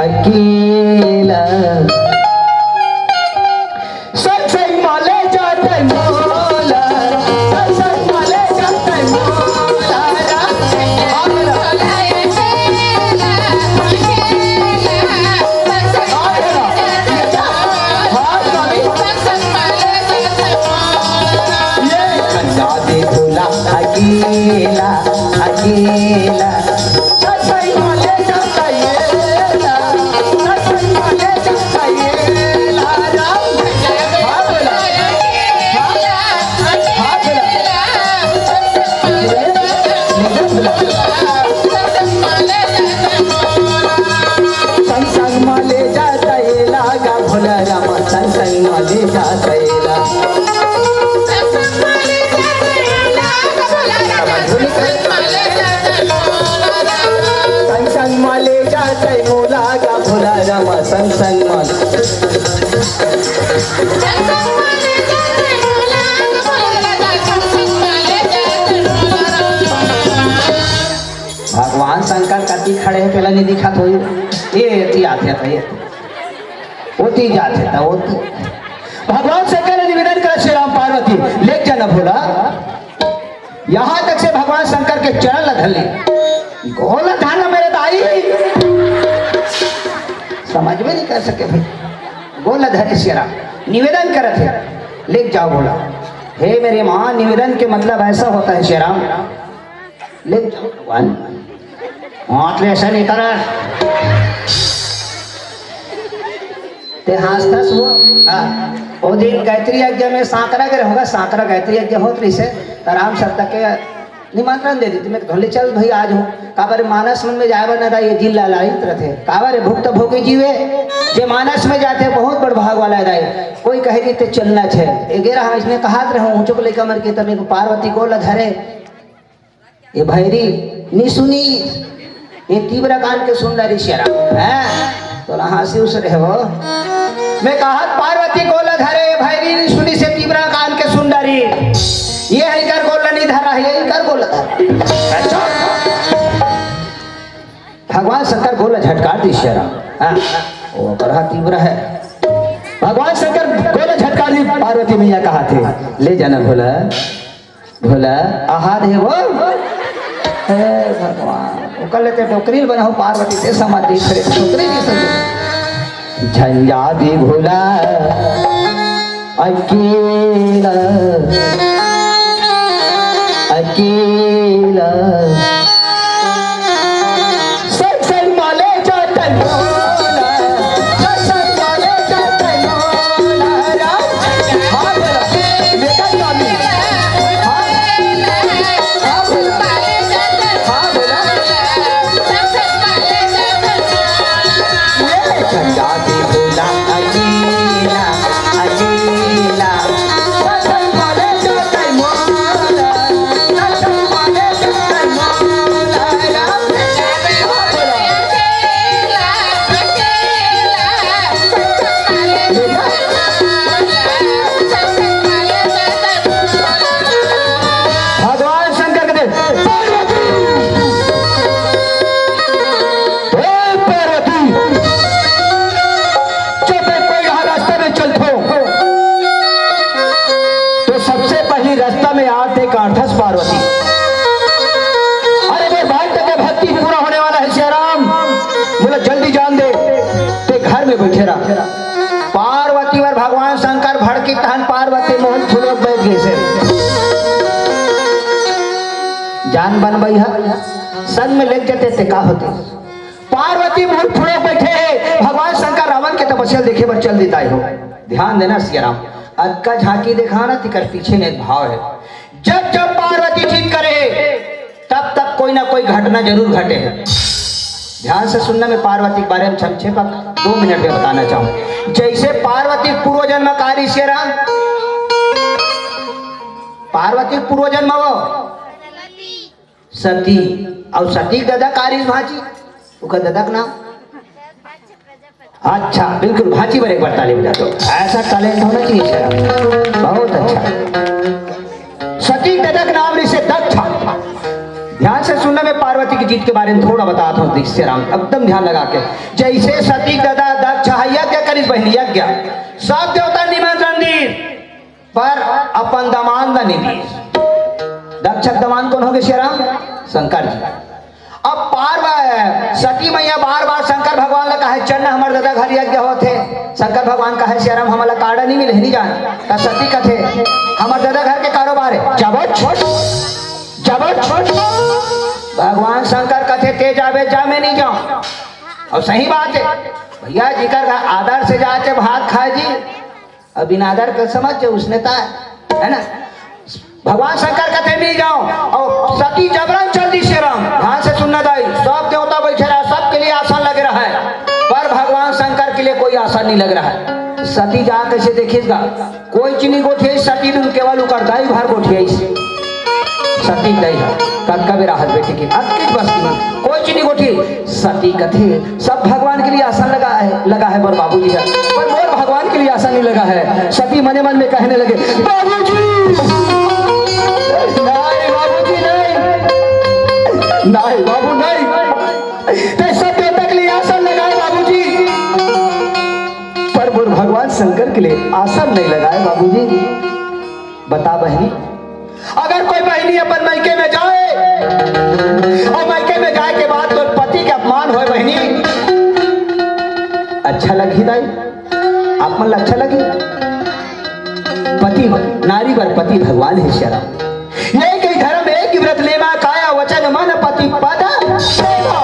अकेला।" सत्संग माले जाते मोला, सत्संग माले जाते मोला। अकेला, अकेला। संग संग मा ले जाता ये लागा भोला रामा, संग संग मा ले जाता ये लागा। संग संग मा ले जाता ये मोला गा भोला रामा, संग संग मा ले। भगवान शंकर कति खड़े हे, तेला नहीं दिखत होही। ये एती आथे त ये, ओती जाथे त ओती। भगवान शंकर ने निवेदन करा, "श्री राम पार्वती, ले जाना भोला।" यहाँ तक से भगवान शंकर के चरण ला धर ले। गोल ला धर ना मेरे दाई, समझ में नहीं कर सके भाई। गोल ला धरे श्री राम, निवेदन करत हे, "ले जाओ भोला।" हे मेरे माँ, निवेदन के मतलब ऐसा होता है श्री राम, ले जाओ भगवान। हाथ ले ऐसा नहीं करा। ते हाँसथस वो? हाँ। ओ दिन गायत्री यज्ञ में सांकरा के रहोगा, सांकरा गायत्री यज्ञ होत रहिसे, त राम शब्द के निमंत्रण दे दीस। मैं तो कहले, "चल भाई, आज हो।" काबर मानस मन में जाए बर ना दाई, ये जिन लालायित रथे। काबर भुक्त भोगी जीवे, जे मानस में जाथे, बहुत बड़ भाग वाला हे दाई। कोई कहे कि ते चलना छे। ए गेरा हम इसने कहात रहे, ऊंचो को लइका मन के तब एक पार्वती गोल धरे। ये भैरी नी सुनी, ये तीव्र कान के सुन डारी शेरा, हैं? तो ला हाँसी उस रहे हो। मैं कहा पार्वती गोल धरे, ये भैरी नी सुनी से तीव्र कान के सुन डारी। ये है कर गोल नहीं धरा है, ये कर गोल धरा। अच्छा। भगवान शंकर गोल झटकार दी शेरा, हाँ? वो करहा तीव्र है। भगवान शंकर गोल झटकार दी, पार्वती मैया कहा थे, "ले जाना भोला।" भोला, आहार हे वो। हे भगवान, ओकर ले ते डोकरी बनाओ, पार्वती से समाधि करे, डोकरी जी से। झंझा भी भोला, अकेला, अकेला। सत्संग माले जातन भोला, सत्संग माले जातन भोला, राम। हाँ भोला, बेटा स्वामी। हाँ, हाँ भोला, हाँ भोला। ये झंझा भी भोला, अकेला, अकेला। सत्संग माले जातन भोला, सत्संग माले जातन अर्थस पार्वती। अरे, मोर भक्त के भक्ति पूरा होने वाला है सियाराम, मोला जल्दी जान दे, ते घर में बैठे रह। पार्वती बर भगवान शंकर भड़की, तहन पार्वती मुंह फुलोक बैठ गइसे। जान बनबई ह, संग में लेग जते ते का होते? पार्वती मुंह फुलोक बैठे हे, भगवान शंकर रावण के तपस्या देखे बर चल देता हो। ध्यान देना सियाराम, अतका झांकी देखा ना, तिकर पीछे में एक भाव है। जब जब पार्वती जिद करे, तब तब कोई ना कोई घटना जरूर घटे है। ध्यान से सुनना, मैं पार्वती के बारे में संक्षेपक दो मिनट में बताना चाहूँ। जैसे पार्वती के पूर्व जन्म का रिस हे राम, पार्वती के पूर्व जन्म वो सती, अउ सती के ददा का रिस भांची, ओकर ददा के नाम अच्छा, बिल्कुल, भांची बर एक बार ताली बजा दो। ऐसा टैलेंट होना चाहिए सर, बहुत अच्छा। सती के ददा के नाम रिसे दक्ष। ध्यान से सुनना, मैं पार्वती के जिद के बारे में थोड़ा बताता हूँ, दृश्य राम, एकदम ध्यान लगा के। जैसे सती के ददा दक्ष ह, यज्ञ करिस बहिनी, यज्ञ, सब देवता निमंत्रण दिस, पर अपन दमांद ला नइ दिस। दक्ष के दमांद कोन होगे सियाराम? शंकर जी। अब पार्व-, सती मैया बार बार शंकर भगवान ला कहे, "चल ना, हमर ददा घर यज्ञ होत हे।" शंकर भगवान कहे, "सियाराम, हमला काड़ा नइ मिले, नइ जान।" त सती कथे, "हमर ददा घर के कारोबार हे, जाबो छोड़, जाबो छोड़।" भगवान शंकर कथे, "ते जाबे जा, मैं नइ जांव।" अउ सही बात हे भइया, जेकर घर आदर से जाथे भात खाए जी, अब बिना आदर के समझ जे उसने ता, है ना? भगवान शंकर कथे, "नइ जांव।" अउ सती जबरन चल दिस सियाराम। ध्यान से सुनना दाई, सब देवता बैठे रहा, सबके लिए आसन लगे रहा है, पर भगवान शंकर के लिए कोई आसन नइ लगे रहा है। सती जा कइसे देखिस गा, कोई चीज नइ गोठियाइस, सती बिन केवल ओकर दाई भर गोठियाइस। सती के दाई ह कतका बेरा हाथ बेटी के अतकेच बस की कोई चीज नइ गोठियाइस। सती कथे, "सब भगवान के लिए आसन लगा है, लगा है मोर बाबूजी ह, पर मोर भगवान के लिए आसन नइ लगा है।" सती मने मन में कहने लगे, "बाबूजी, नहीं बाबूजी, नहीं, नहीं बाबू, नहीं, ते सब देवता के लिए आसन लगाए बाबूजी, पर मोर भगवान शंकर के लिए आसन नइ लगाए बाबूजी।" बता बहिनी, अगर कोई बहिनी अपन मइके में जाए अउ मइके में जाए के बाद तोर पति के अपमान होय बहिनी, अच्छा लगही दाई? आप मन ला अच्छा लगही? पति, नारी बर पति भगवान हे सियाराम। एक ही धर्म एक ही व्रत, नेमा काया वचन मन पति पद सेवा।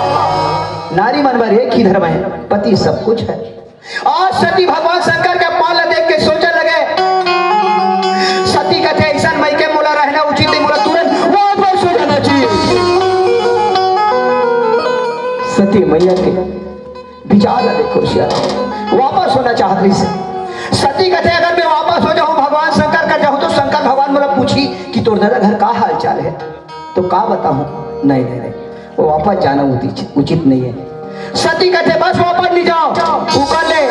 नारी मन बर एक ही धर्म है, पति सब कुछ है। आज सती भगवान शंकर के अपमान ला देख के सोचे लगे। सती कथे, "अइसन मइके मोला रहना उचित नहीं, मोला तुरंत वापस हो जाना चाहिए।" सती मैया के विचार ला देखो सियाराम, वापस होना चाहत रहिस। सती कथे, "अगर मैं वापस हो जाहूँ, भगवान शंकर कर जाहूँ, तो शंकर भगवान मोला पूछही कि तोर ददा घर का हाल चाल है, तो का बताहूँ?" नहीं, नहीं, नहीं। वो वापस जाना उचित, उचित नहीं है। सती कथे, "बस वापस नइ जांव।" ऊपर ले,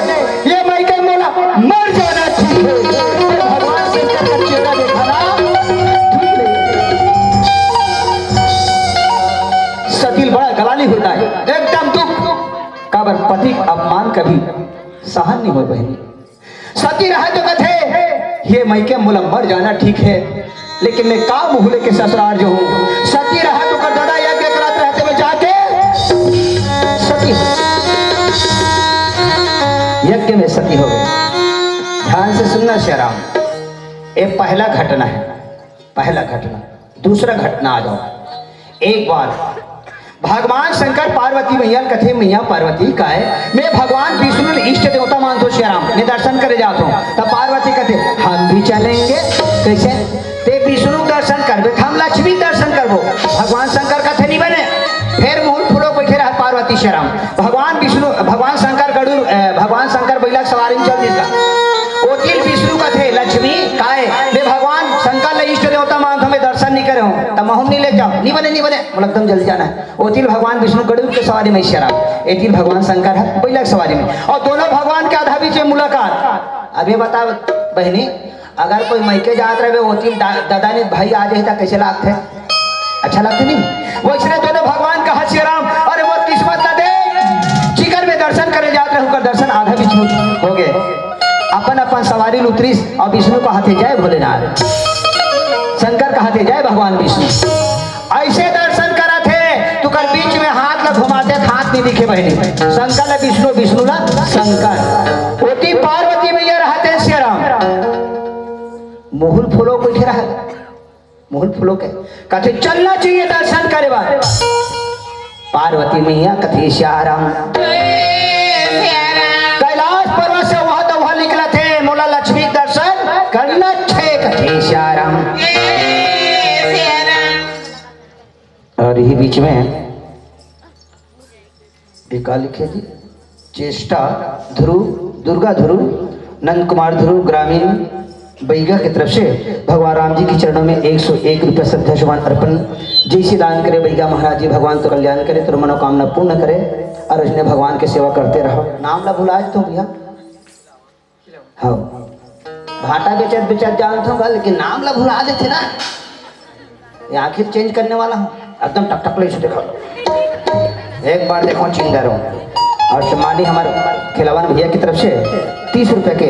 "ये मइके मोला मर जाना ठीक है।" फिर भगवान शंकर का चेहरा देखा ना, ठीक नहीं है। सती ल बड़ा गलानी होता है, एकदम दुख। काबर पति के अपमान कभी सहन नइ होय बहिनी। सती रहा तो कथे, "ये मइके मोला मर जाना ठीक है, लेकिन मैं का मुंह लेके ससुराल जाहूँ?" सती रहा तो कर दादा यज्ञ करात रहते में जाके सती हो, यज्ञ में सती हो गए। ध्यान से सुनना सियाराम, ये पहला घटना है, पहला घटना। दूसरा घटना आ जाओ। एक बार भगवान शंकर पार्वती मैया ल कथे, "मैया पार्वती, काय मैं भगवान विष्णु ल इष्ट देवता मानथों सियाराम, मैं दर्शन करे जाथों।" तब पार्वती कथे, "हम भी चलेंगे।" कइसे? "ते विष्णु के दर्शन करबे, त हम लक्ष्मी के दर्शन करबो।" भगवान शंकर कथे, "नइ बने।" फेर मुंह फुलोक बइठे रहा पार्वती सियाराम। भगवान विष्णु, भगवान शंकर गरुड़, अ, भगवान शंकर बइला के सवारी में चल दिस गा। ओती ले विष्णु कथे, "लक्ष्मी, काय मैं भगवान शंकर ल इष्ट देवता मानथों, मैं दर्शन नइ करे हों, त महूं ल नइ लेग जाव।" "नइ बने, नइ बने, मोला एकदम जल्दी जाना है।" ओती ले भगवान विष्णु गरुड़ के सवारी में सियाराम, एती ले भगवान शंकर ह बइला के सवारी में, अउ दोनों भगवान के आधा बीच में मुलाकात। अब ये बता बहिनी, अगर कोई मइके जात रहे, ओती ले दा-, ददा नइ भाई आ जाही, त कइसे लागथे? अच्छा लगथे नहीं? वइसने दोनों भगवान कहा, "सियाराम, अरे मोर किस्मत ला देख, जिकर मैं दर्शन करे जात रहे, ओकर दर्शन आधा बीच में हो गए।" अपन अपन सवारी ल उतरिस अउ विष्णु कहाथे, "जय भोलेनाथ।" शंकर कहाथे, "जय भगवान।" भगवान विष्णु। ऐसे दर्शन करत हे, तुकर बीच में हाथ ला घुमाते, हाथ नहीं दिखे बहिनी। शंकर ला विष्णु, विष्णु ला शंकर। ओती पार्वती मैया रहते सियाराम। मुहुल फूलो कोई रहा, मुहुल फूलो के कथे चलना चाहिए दर्शन करे बर। पार्वती मैया कथे सियाराम। कैलाश पर्वत से वहां तो वहां निकलत हे, मोला लक्ष्मी दर्शन करना छे कथे सियाराम। और यही बीच में ये का लिखे जी? चेष्टा ध्रुव, दुर्गा ध्रुव, नंद कुमार ध्रुव, ग्रामीण बैगा की तरफ से भगवान राम जी के चरणों में एक सौ एक रुपया श्रद्धा सुमन अर्पण। जैसे दान करे बैगा महाराज जी, भगवान तो कल्याण करे, तो मनोकामना पूर्ण करे और उसने भगवान की सेवा करते रहो। नाम ला भुला तो भैया। हाँ, भाटा बेचत बेचत जानत हूँ, लेकिन नाम ला भुला देथे ना। ये आखिर चेंज करने वाला हूँ, एकदम टकटक ले से देखो। एक बार देखो चिंगारो। और सम्मानी हमारे खिलावन भैया की तरफ से तीस रुपए के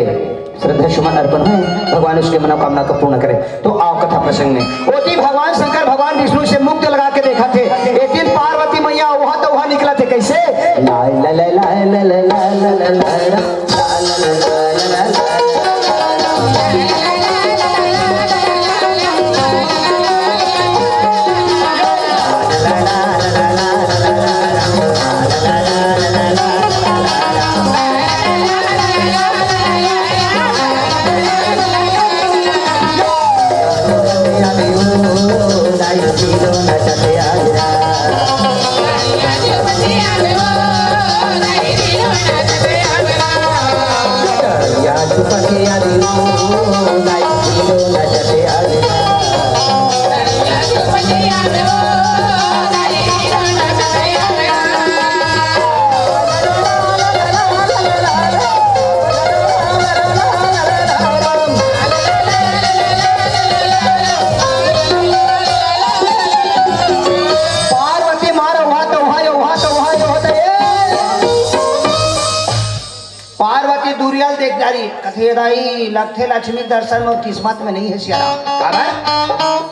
श्रद्धा सुमन अर्पण हुए। भगवान उसके मनोकामना को पूर्ण करे। तो आओ कथा प्रसंग में। ओती भगवान शंकर भगवान विष्णु से मुक्त लगा के देखा थे। एक दिन पार्वती मैया वहां तो वहां निकला थे। कैसे? ला ला ला ला ला ला ला ला ला ला। पार्वती मारा वहां तो वहां, वहां तो वहां जो होता है। पार्वती दूरियल देख डारी, कथे दाई लगथे लक्ष्मी दर्शन मोर किस्मत में नहीं है सियाराम। काबर?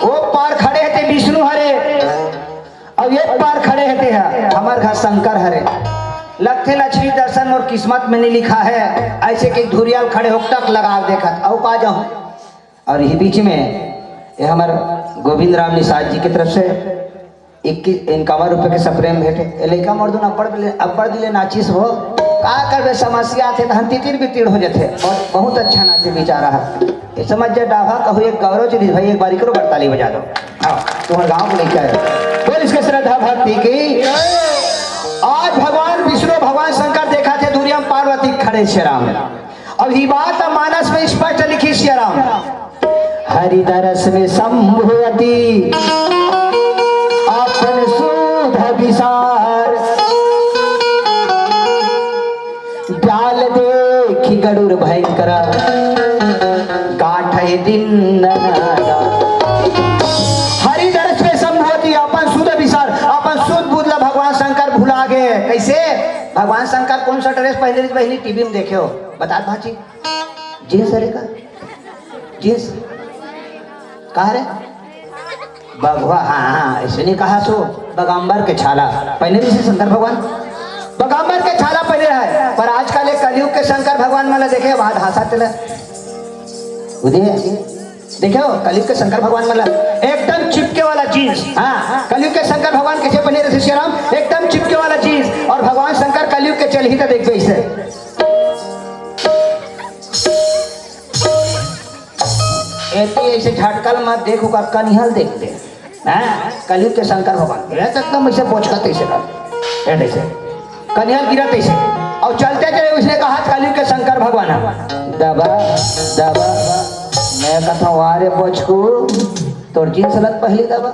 ओ पार खड़े हे ते विष्णु हरे, अउ ये पार खड़े हे ते ह, हमर घर शंकर हरे। लगथे लक्ष्मी दर्शन मोर किस्मत में नहीं लिखा है। ऐसे कि दूरियल खड़े हो टक लगा देखत, अउ का जाऊं। और यही बीच में ये हमर गोविंद राम निषाद जी की तरफ से इक्कीस, इक्यावन रुपए के स्प्रे में भेंटे। ए लइका मोर दुन अब्बड़ दिले, अब्बड़ दिले नाचिस हो। का करबे, समस्या आथे तहन तितिर बितिर हो जथे। और बहुत अच्छा नाचे बेचारा है। ये समझ जा डाभा कहू एक गौरव जी भाई, एक बार एकरो बर ताली बजा दो। हाँ, तुम्हारे गांव को लेके आए। बोल इसके श्रद्धा भक्ति की। आज भगवान विष्णु भगवान शंकर देखा थे दूरिया में पार्वती खड़े सियाराम। अब ही बात मानस में स्पष्ट लिखी सियाराम। हरि दरस में शंभु अति अपन सूध विसार। जाल देखि गरुड़ भयंकर गाठे दिन अनादा। हरि दरस में शंभु अति अपन सूध विसार, अपन सूध बुध ला भगवान शंकर भुला गे। कैसे? भगवान शंकर कौन सा ड्रेस पहने रहिस बहिनी, टीवी में देखे हो, बता भाजी। जींस हरे का? जींस? कहा रे? बघवा, हाँ, हाँ, ऐसे नहीं कहा सो। बगाम्बर के छाला पहने रहिस शंकर भगवान। बगाम्बर के छाला पहने रहे, पर आजकल एक कलयुग के शंकर भगवान मन ला देखे, वहां हासा तेला। उदय, देखे हो, कलयुग के शंकर भगवान मन ला एकदम चिपके वाला जींस। हाँ, कलयुग के शंकर भगवान कैसे पहने रहे सियाराम? एकदम चिपके वाला जींस। और भगवान शंकर कलयुग के चल ही तो देखबे इसे। एती ऐसे झटकल मत देखो का कनिहल देखते। हाँ, कलयुग के शंकर भगवान। ये तो एकदम ऐसे बोचकत ऐसे कर। ये ऐसे। कनिहल गिरत ऐसे। और चलते चले उसने कहा कलयुग के शंकर भगवान है। दबा, दबा। मैं कथा वारे बोचकू, तोर जींस लत पहली दबा।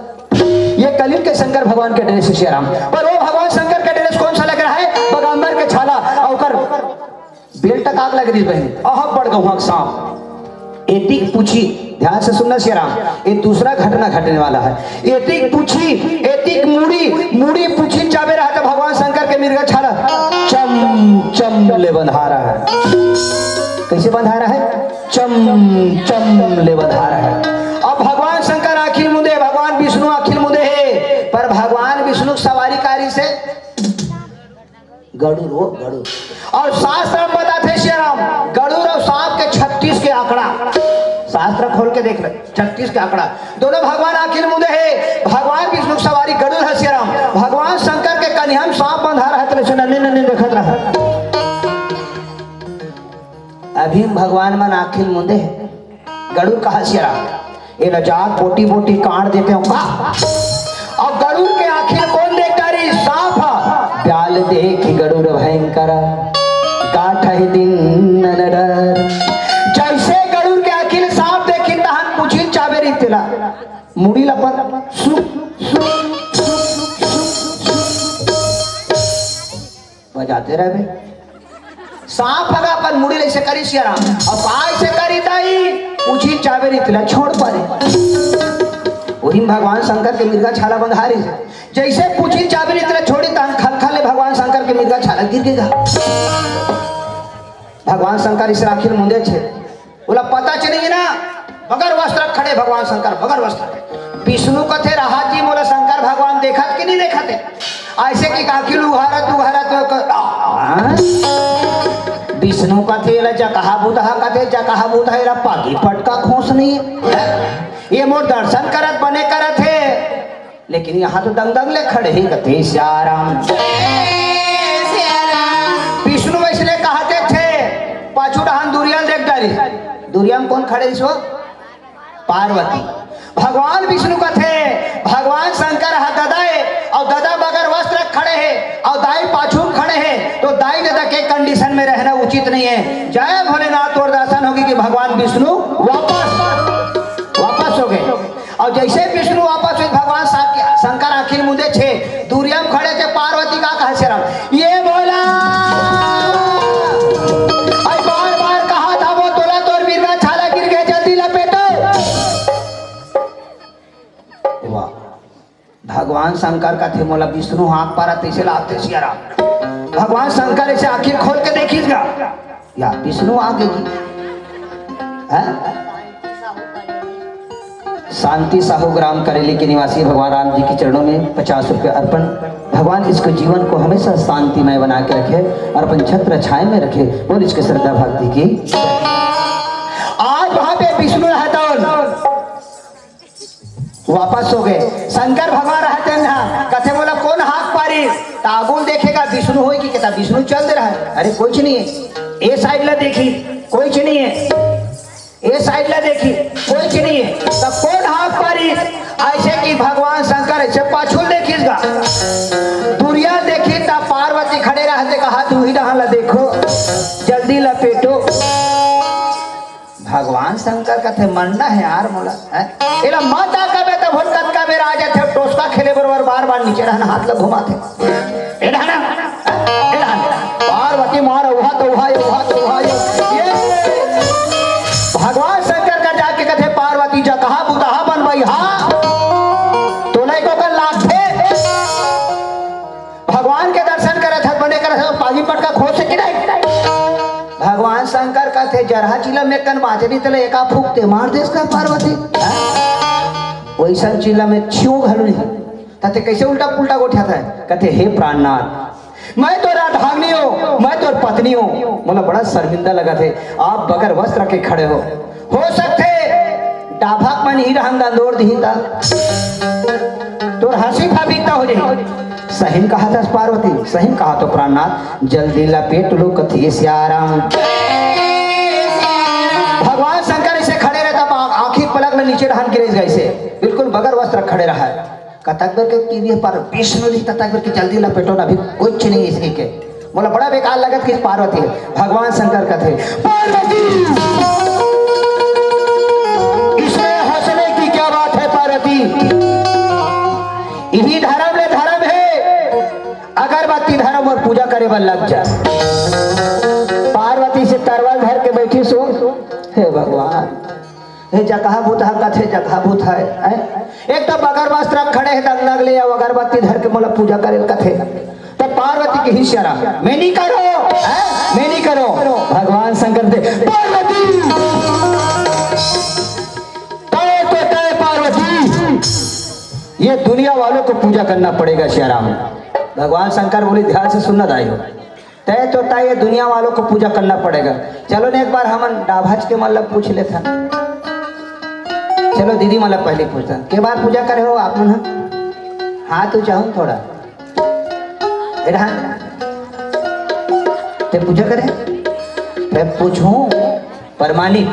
ये कलिंग के शंकर भगवान के ड्रेस है सियाराम। पर वो भगवान शंकर के ड्रेस कौन सा लग रहा है? बगाम्बर के छाला। और ओकर बेल्ट तक आग लग रही बहन, अहब बड़ गहुआ के सांप। एतिक पूछी, ध्यान से सुनना सियाराम, ये दूसरा घटना घटने वाला है। एतिक पूछी, एतिक मुड़ी, मुड़ी पूछी चाबे रहा था भगवान शंकर के मिर्गा छाला। चम चम ले बंधा रहा है। कैसे बंधा रहा है? चम चम ले बंधा रहा है। अब भगवान शंकर आखिर मुदे भगवान गरुड़ हो, गरुड़। अउ शास्त्र म बताथे सियाराम, गरुड़ अउ सांप के छत्तीस के आंकड़ा। शास्त्र खोल के देख ले, छत्तीस के आंकड़ा। दोनों भगवान आंखी ल मूंदे हे। भगवान विष्णु के सवारी गरुड़ हे सियाराम। भगवान शंकर के कनिहा म सांप बंधा रहत ले, नन्ने नन्ने देखत रहत। अभी भगवान मन आंखी ल मूंदे हे। गरुड़ कहा सियाराम, एला जात बोटी बोटी काट देते हो का? अउ गरुड़ के आंखी ल कोन देख डारिस? सांप ह। ब्याल देखि गरुड़ भयंकर, काटहि दीन्ह नर डर। जइसे गरुड़ के आंखी ल सांप देखिस, तहान पूछी ल चाबे रहिस तेला, मुड़ी ल अपन सुप, सुप, सुप, सुप, सुप बजाते रहबे। सांप ह गा अपन मुड़ी ल अइसे करिस सियाराम, अउ का अइसे करिस दाई? पूछी ल चाबे रहिस तेला छोड़ पारे। ओही म भगवान शंकर के मिर्गा छाला बंधा रहिस। जइसे पूछी ल चाबे रहिस तेला छोड़िस, तहान खलखल ले भगवान शंकर के मिर्गा छाला गिर गे गा। भगवान शंकर अइसे आंखी ल मूंदेच हे। ओला पता चलिस ना, बगर वस्त्र खड़े भगवान शंकर, बगर वस्त्र। विष्णु कथे, "रहत जी, मोला शंकर भगवान देखत कि नइ देखत हे?" अइसे कि आंखी ल उघारत, उघारत, हाँ? विष्णु कथे, "एला जकहा बुतहा कथे, जकहा बुतहा, एला पागी पटका खोस नइ हे। ये मोर दर्शन करत बने करत हे।" लेकिन इहाँ तो दंग दंग ले खड़े हे कथे सियाराम। विष्णु वइसने कहत हे, पाछू डहान दुरिहा ल देख डारिस। दुरिहा म कोन खड़े रिहिस ओ? पार्वती। भगवान विष्णु कथे, भगवान शंकर ह ददा ए, अउ ददा बगर वस्त्र खड़े हे, अउ दाई पाछू म खड़े हे, तो दाई ददा के condition में रहना उचित नइ हे। जय भोलेनाथ, तोर दर्शन होगे कि भगवान विष्णु वापस, वापस होगे। अउ जइसे विष्णु वापस होइस, भगवान शंकर आंखी ल मूंदेच हे, दुरिहा म खड़े हे पार्वती, का कहे सियाराम, "ये भोला, अइ बार बार कहत हवँव तोला, तोर मिर्गा छाला गिर गे, जल्दी लपेटो।" वाह। भगवान शंकर कथे, "मोला विष्णु हांक पारत, तइसे लागथे सियाराम।" भगवान शंकर अइसे आंखी ल खोल के देखिस गा, या विष्णु आ गे जी। हैं? शांति साहू ग्राम करेली के निवासी भगवान राम जी के चरणों में पचास रुपये अर्पण। भगवान इसको, जीवन को हमेशा शांतिमय बना के रखे और अपन छत्र छाया में रखे। बोल इसके श्रद्धा भक्ति की। आज वहां पे विष्णु रहता वापस होगे। शंकर भगवान रहते ना, कथे, "मोला कोन हांक पारिस?" त आगू ल देखे गा, विष्णु होही कि कथे, विष्णु चल दे रहा है। अरे, कोई नहीं है। ए side ला देखिस, कोई नहीं है। ए side ला देखिस, कोई नहीं है। त कोन हांक पारिस? अइसे कि भगवान शंकर अइसे पाछू ल देखिस गा। दुरिहा ल देखिस त पार्वती खड़े रहत हे, कहा, "तुही डहान ला देखो, जल्दी लपेटो।" भगवान शंकर कथे, "मरना हे यार मोला, हैं? एला मत आ कबे त भोल कतका बेर आ जाथे, टोसका खेले बरोबर बार बार नीचे डहान हाथ ल घुमाथे। ए डहान, ए डहान।" पार्वती मार उहा तो उहा, उहा तो उहा, ये। भगवान शंकर कर जाके कथे, "पार्वती जकहा बुतहा बनबई हा, तोला एको कन लागथे।" भगवान के दर्शन करत हस, बने करत हस, पागी पटका खोसे कि नहीं? भगवान शंकर कथे, "जरहा चिलम एक कन बांचे रहिस तेला एका फूंक ते मार देस का पार्वती?" हाँ? वइसन चिलम में छियो घलो नहीं। त ते कइसे उल्टा पुल्टा गोठियाथस? कथे, "हे प्राणनाथ, मैं तोर अर्धांगिनी हों, मैं तोर पत्नी हों, मोला बड़ा शर्मिंदा लगत हे, आप बगर वस्त्र के खड़े हो।" हो सकथे, डाभक मन ही रहन दंदोर दिही त तोर हंसी फबीता हो जाही। सही म कहत हस पार्वती, सही म कहत हों प्राणनाथ, जल्दी लपेट लो कथे सियाराम। भगवान शंकर अइसे खड़े रहत हे, आंखी पलक ले नीचे डहान गिरे गइसे, बिल्कुल बगर वस्त्र खड़े रहा हे। कतक बेर के कीधे पर विष्णु जी, कतक बेर के जल्दी लपेटो ना, अभी कुछ नहीं इसकी के। मोला बड़ा बेकार लगत कि पार्वती हे। भगवान शंकर कथे, "पार्वती, इसमें हंसने की क्या बात है पार्वती? इही धरम ले धरम हे, अगरबत्ती धरम अउ पूजा करे बर लग जा।" पार्वती अइसे तरवल धर के बइठिस हो, हे भगवान, हे जकहा बुतहा कथे, जकहा बुतहा हे, हैं? एक तो बगर वस्त्र खड़े हे, दंग दंग ले अउ अगरबत्ती धर के मोला पूजा करे ल कथे। त पार्वती कहिस सियाराम, "मैं नहीं करों, हैं? मैं नहीं करों।" भगवान शंकर कथे, "पार्वती, तय तो तय पार्वती, ये दुनिया वालों को पूजा करना पड़ेगा सियाराम।" भगवान शंकर बोले, "ध्यान से सुनना दाई हो।" तय तो तय, ये दुनिया वालों को पूजा करना पड़ेगा। चलो ने, एक बार हमन डाभच के मन ला पूछ लेथन। चलो दीदी मन ला पहले पूछथन, के बार पूजा करे हो आप मन ह? हाथ ऊंचाहू थोड़ा। ए रहा। ते पूजा करे? ते पूछूं, परमानी।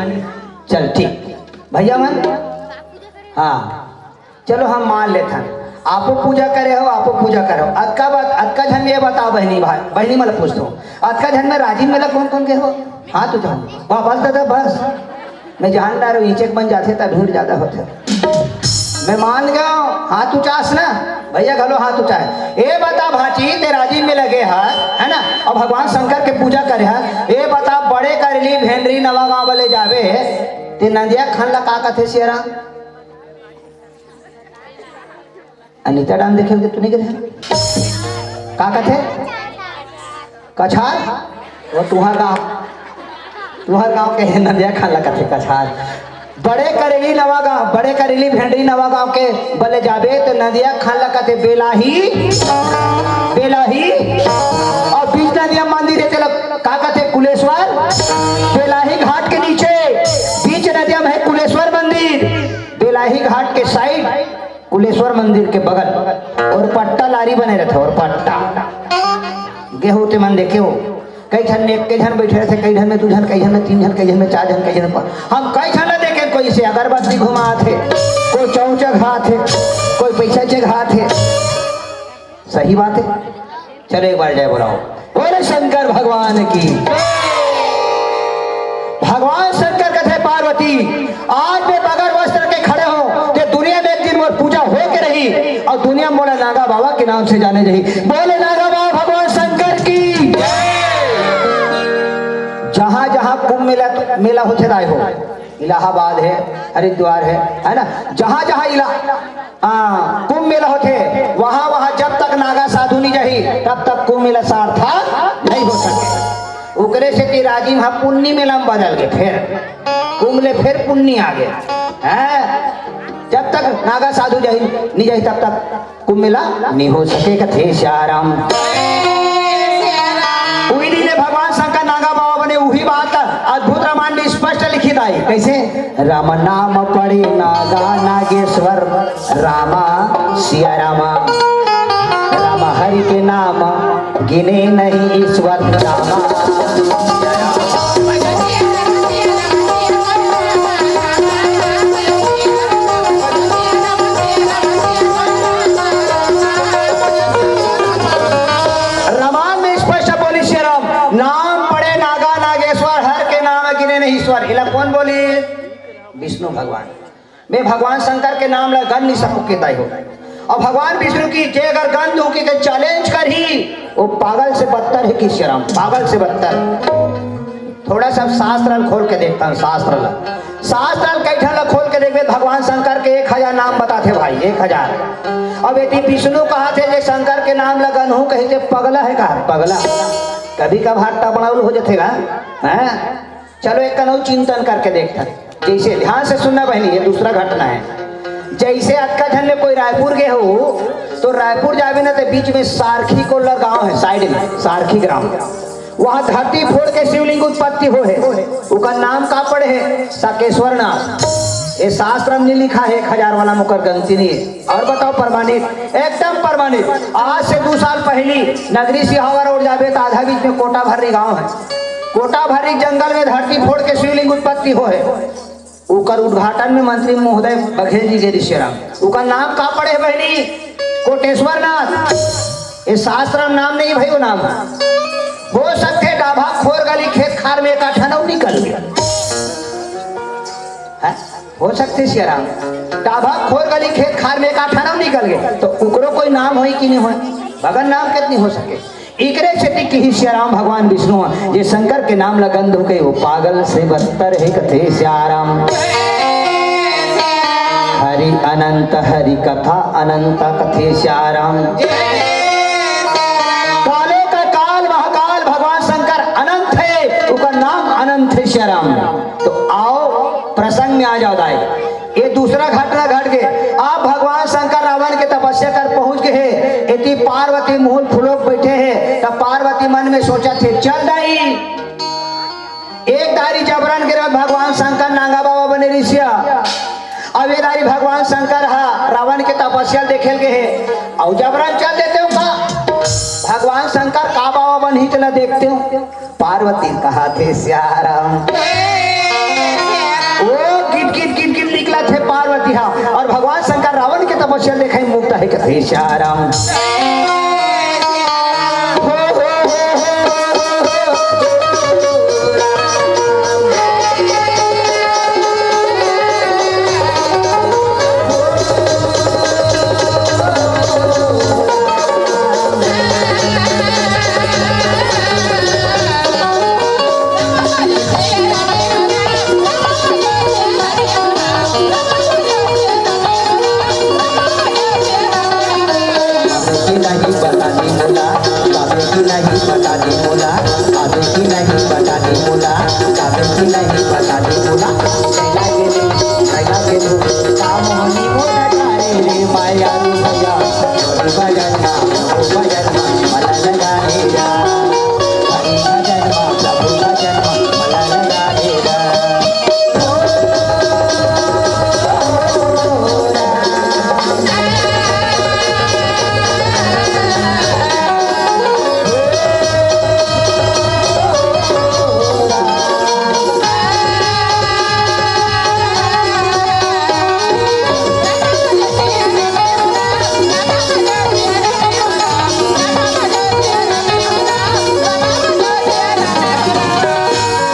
चल ठीक। भैया मन? हाँ। चलो हम मान लेथन। आपो पूजा करे हो, आपो पूजा करे हो। अतका बात, अतका झन ये बताओ बहिनी भाई, बहिनी मन ला पूछथों। अतका झन में राजिम मेला कोन कोन गे हो? हाथ उठाओ। वाह, बस दादा, बस। मैं जान डारे हूं, इचेक बन जाथे त भीड़ जादा होथे। मैं मान गया हूं, हाथ उचास ना। भैया घलो हाथ उचाए। ए बता भांची, ते राजिम मेला गे हा, है ना? अउ भगवान शंकर के पूजा करे हा। ए बता, बड़े करेली भेंडरी नवा गांव बले जाबे, ते नंदिया खान ला का कथे सियाराम? अनीता डान देखे होगे, तू नहीं करे? का कथे? कछार? वो तुहर गांव, तुहर गांव के हे, नंदिया खान ला कथे कछार। बड़े करेली नवा गांव, बड़े करेली भेंडरी नवा गांव के बले जाबे तो नंदिया खान ला कथे बेलाही, बेलाही। अउ बीच नंदिया मंदिर हे, तेला का कथे? कुलेश्वर। बेलाही घाट के नीचे बीच नंदिया में हे कुलेश्वर मंदिर। बेलाही घाट के साइड कुलेश्वर मंदिर के बगल। अउ पट्टा लारी बने रहिथे, अउ पट्टा। गे हो ते मन देखे हो, कई झन में एक झन बइठे रहिथे, कई झन में दू झन, कई झन में तीन झन, कई झन में चार झन, कई झन में पांच। हम कई झन ला देखे, कोई से अगरबत्ती घुमाथे, कोई चौंचा घाथे, कोई पैसा चघाथे। सही बात हे। चलो एक बार जय बोलाओ, बोले शंकर भगवान की। भगवान शंकर कथे पार्वती, आज मैं बगैर वस्त्र के खड़े हों, ते दुनिया में एक दिन मोर पूजा होके रही अउ दुनिया मोला नागा बाबा के नाम से जाने जाही। बोले नागा बाबा भगवान शंकर की। जहां जहां कुंभ मेला, मेला होथे दाई हो, इलाहाबाद हे, हरिद्वार हे, है ना, जहां जहां इला-, हाँ, कुंभ मेला होथे, वहां वहां जब तक नागा साधु नहीं जाही, तब तक कुंभ मेला सार्थक नहीं हो सके। ओकरे सेती राजिम हा पुन्नी मेला में बदल गे, फेर कुंभ ले फेर पुन्नी आ गे। हैं? जब तक नागा साधु जाही, नहीं जाही, तब तक कुंभ मेला नहीं हो सके, कथे सियाराम। उही दिन ले भगवान शंकर नागा बाबा बने, उही बात अद्भुत रामायण में स्पष्ट लिखित आई। कैसे? राम नाम पड़े नागा नागेश्वर, रामा सिया रामा। राम हरि के नाम गिने नहीं ईश्वर, रामा। रामायण में स्पष्ट बोली सिया राम, नाम पड़े नागा नागेश्वर, हर के नाम गिने नहीं ईश्वर। इला कौन बोली? विष्णु भगवान। मैं भगवान शंकर के नाम ला गन नहीं सकूं के दाई हो। अउ भगवान विष्णु की जे अगर गन दूं के, के चैलेंज करही, वो पागल से बदतर हे कि सिया राम, पागल से बदतर। थोड़ा सा शास्त्र ला खोल के देखथन, शास्त्र ला। शास्त्र ला कई ठन ला खोल के देखबे, भगवान शंकर के एक हजार नाम बताथे भाई, एक हजार। अब यदि विष्णु कहाथे जे शंकर के नाम ला गनहूं कहिथे, पगला हे का? पगला। कभी कभार तबड़ाउल हो जथे गा, हैं? चलो एक कन अउ चिंतन करके देखथन। जैसे, ध्यान से सुनना बहिनी, ये दूसरा घटना हे। जैसे अतका झन में कोई रायपुर गे हो, तो रायपुर जाबे ना, तो बीच में सारखी कोल्लर गांव हे, साइड में सारखी ग्राम, वहां धरती फोड़ के शिवलिंग उत्पत्ति होहे। ओकर नाम का पड़े हे? सकेश्वर नाथ। ये शास्त्र में नहीं लिखा हे, एक हजार वाला में ओकर गलती नहीं हे। अउ बताओ, प्रमाणित, एकदम प्रमाणित। आज से दू साल पहिली नगरी सिहावा रोड जाबे त आधा बीच में कोटा भर्री गांव हे। कोटा भर्री जंगल में धरती फोड़ के शिवलिंग उत्पत्ति होहे। ओकर उद्घाटन में मंत्री महोदय बघेल जी गे रिहे सिया राम। ओकर नाम का पड़े हे बहिनी? कोटेश्वर नाथ। ये शास्त्र में नाम नहीं भाई, वो नाम हे। हो सकथे डाभा खोर गली खेत खार में एक आठ ठन अउ निकल गे। हैं? हो सकथे सिया राम, डाभा खोर गली खेत खार में एक आठ ठन अउ निकल गे, तो ओकरो कोई नाम होही कि नहीं होही? बगैर नाम के त नहीं हो सके। एकरे सेती किही सिया राम भगवान विष्णु ह, जे शंकर के नाम ला गन दूं कहे, वो पागल से बदतर हे, कथे सिया राम। हरि अनंत, हरि कथा अनंत, कथे सिया राम। कालों का काल महाकाल भगवान शंकर अनंत हे, ओकर नाम अनंत हे सिया राम। तो आओ, प्रसंग में आ जाओ दाई। ये दूसरा घटना घट गे। अब भगवान शंकर रावण के तपस्या कर पहुंच गे हे। एती पार्वती मुंह फुलोक बइठे हे। तब पार्वती मन में सोचत हे, चल दाई, एक दारी जबरन के रहे भगवान शंकर नांगा बाबा बने रिहिस हे। अब ए दारी भगवान शंकर ह रावण के तपस्या ल देखे ल गे हे, अउ जबरन चल देतेंव का? भगवान शंकर का बाबा बनही तेला देखतेंव। पार्वती कहाथे, सियाराम। ओ गिट गिट गिट गिट निकलत हे पार्वती हा, अउ भगवान शंकर रावण के तपस्या ल देखत हे, मुक्त हे, कथे, सियाराम।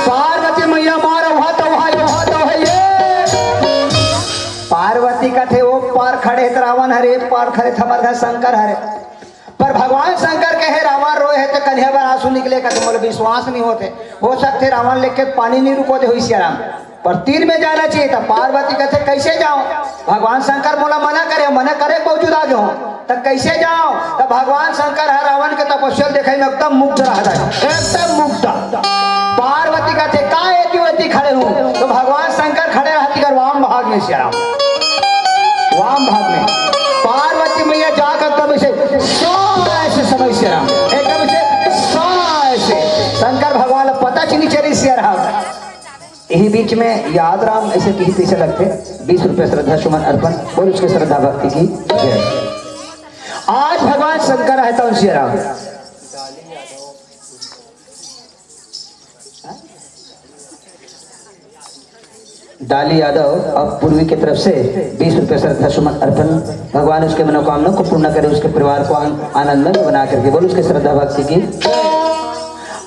पार्वती मैया मार, उहा तो उहा, उहा तो है ये। पार्वती कथे, ओ पार खड़े हे त रावण हरे, ए पार खड़े हे त हमर घर शंकर हरे। पर भगवान शंकर कहे, रावण रोए हे त कनिहा बर आंसू निकले, कथे, मोला विश्वास नहीं होते। हो सकथे रावण लेके पानी नहीं रुको दे होइस राम। पर तीर में जाना चाहिए। त पार्वती कथे, कैसे जाऊं? भगवान शंकर मोला मना करे, मना करे के बावजूद आगे हूं, त कैसे जाऊं? त भगवान शंकर ह रावण के तपस्या ल देखे में एकदम मुग्ध रहत हे, एकदम मुग्ध। पार्वती कथे, का एती ओती खड़े हूं? त भगवान शंकर खड़े रहत हे वाम भाग में, सियाराम, वाम भाग में। पार्वती मैया जाकर एकदम ऐसे सा ऐसे समय, सियाराम, एकदम ऐसे सा ऐसे। शंकर भगवान ला पता च नहीं चलिस, सियाराम। यही बीच में याद राम ऐसे किही पैसे लगथे, बीस रुपये श्रद्धा सुमन अर्पण। बोल उसके श्रद्धा भक्ति की जय। आज भगवान शंकर हे त सियाराम। डाली यादव अब पूर्वी की तरफ से बीस रुपये श्रद्धा सुमन अर्पण। भगवान उसके मनोकामना को पूर्ण करे, उसके परिवार को आन-, आनंदमय बना करके। बोल उसके श्रद्धा भक्ति की।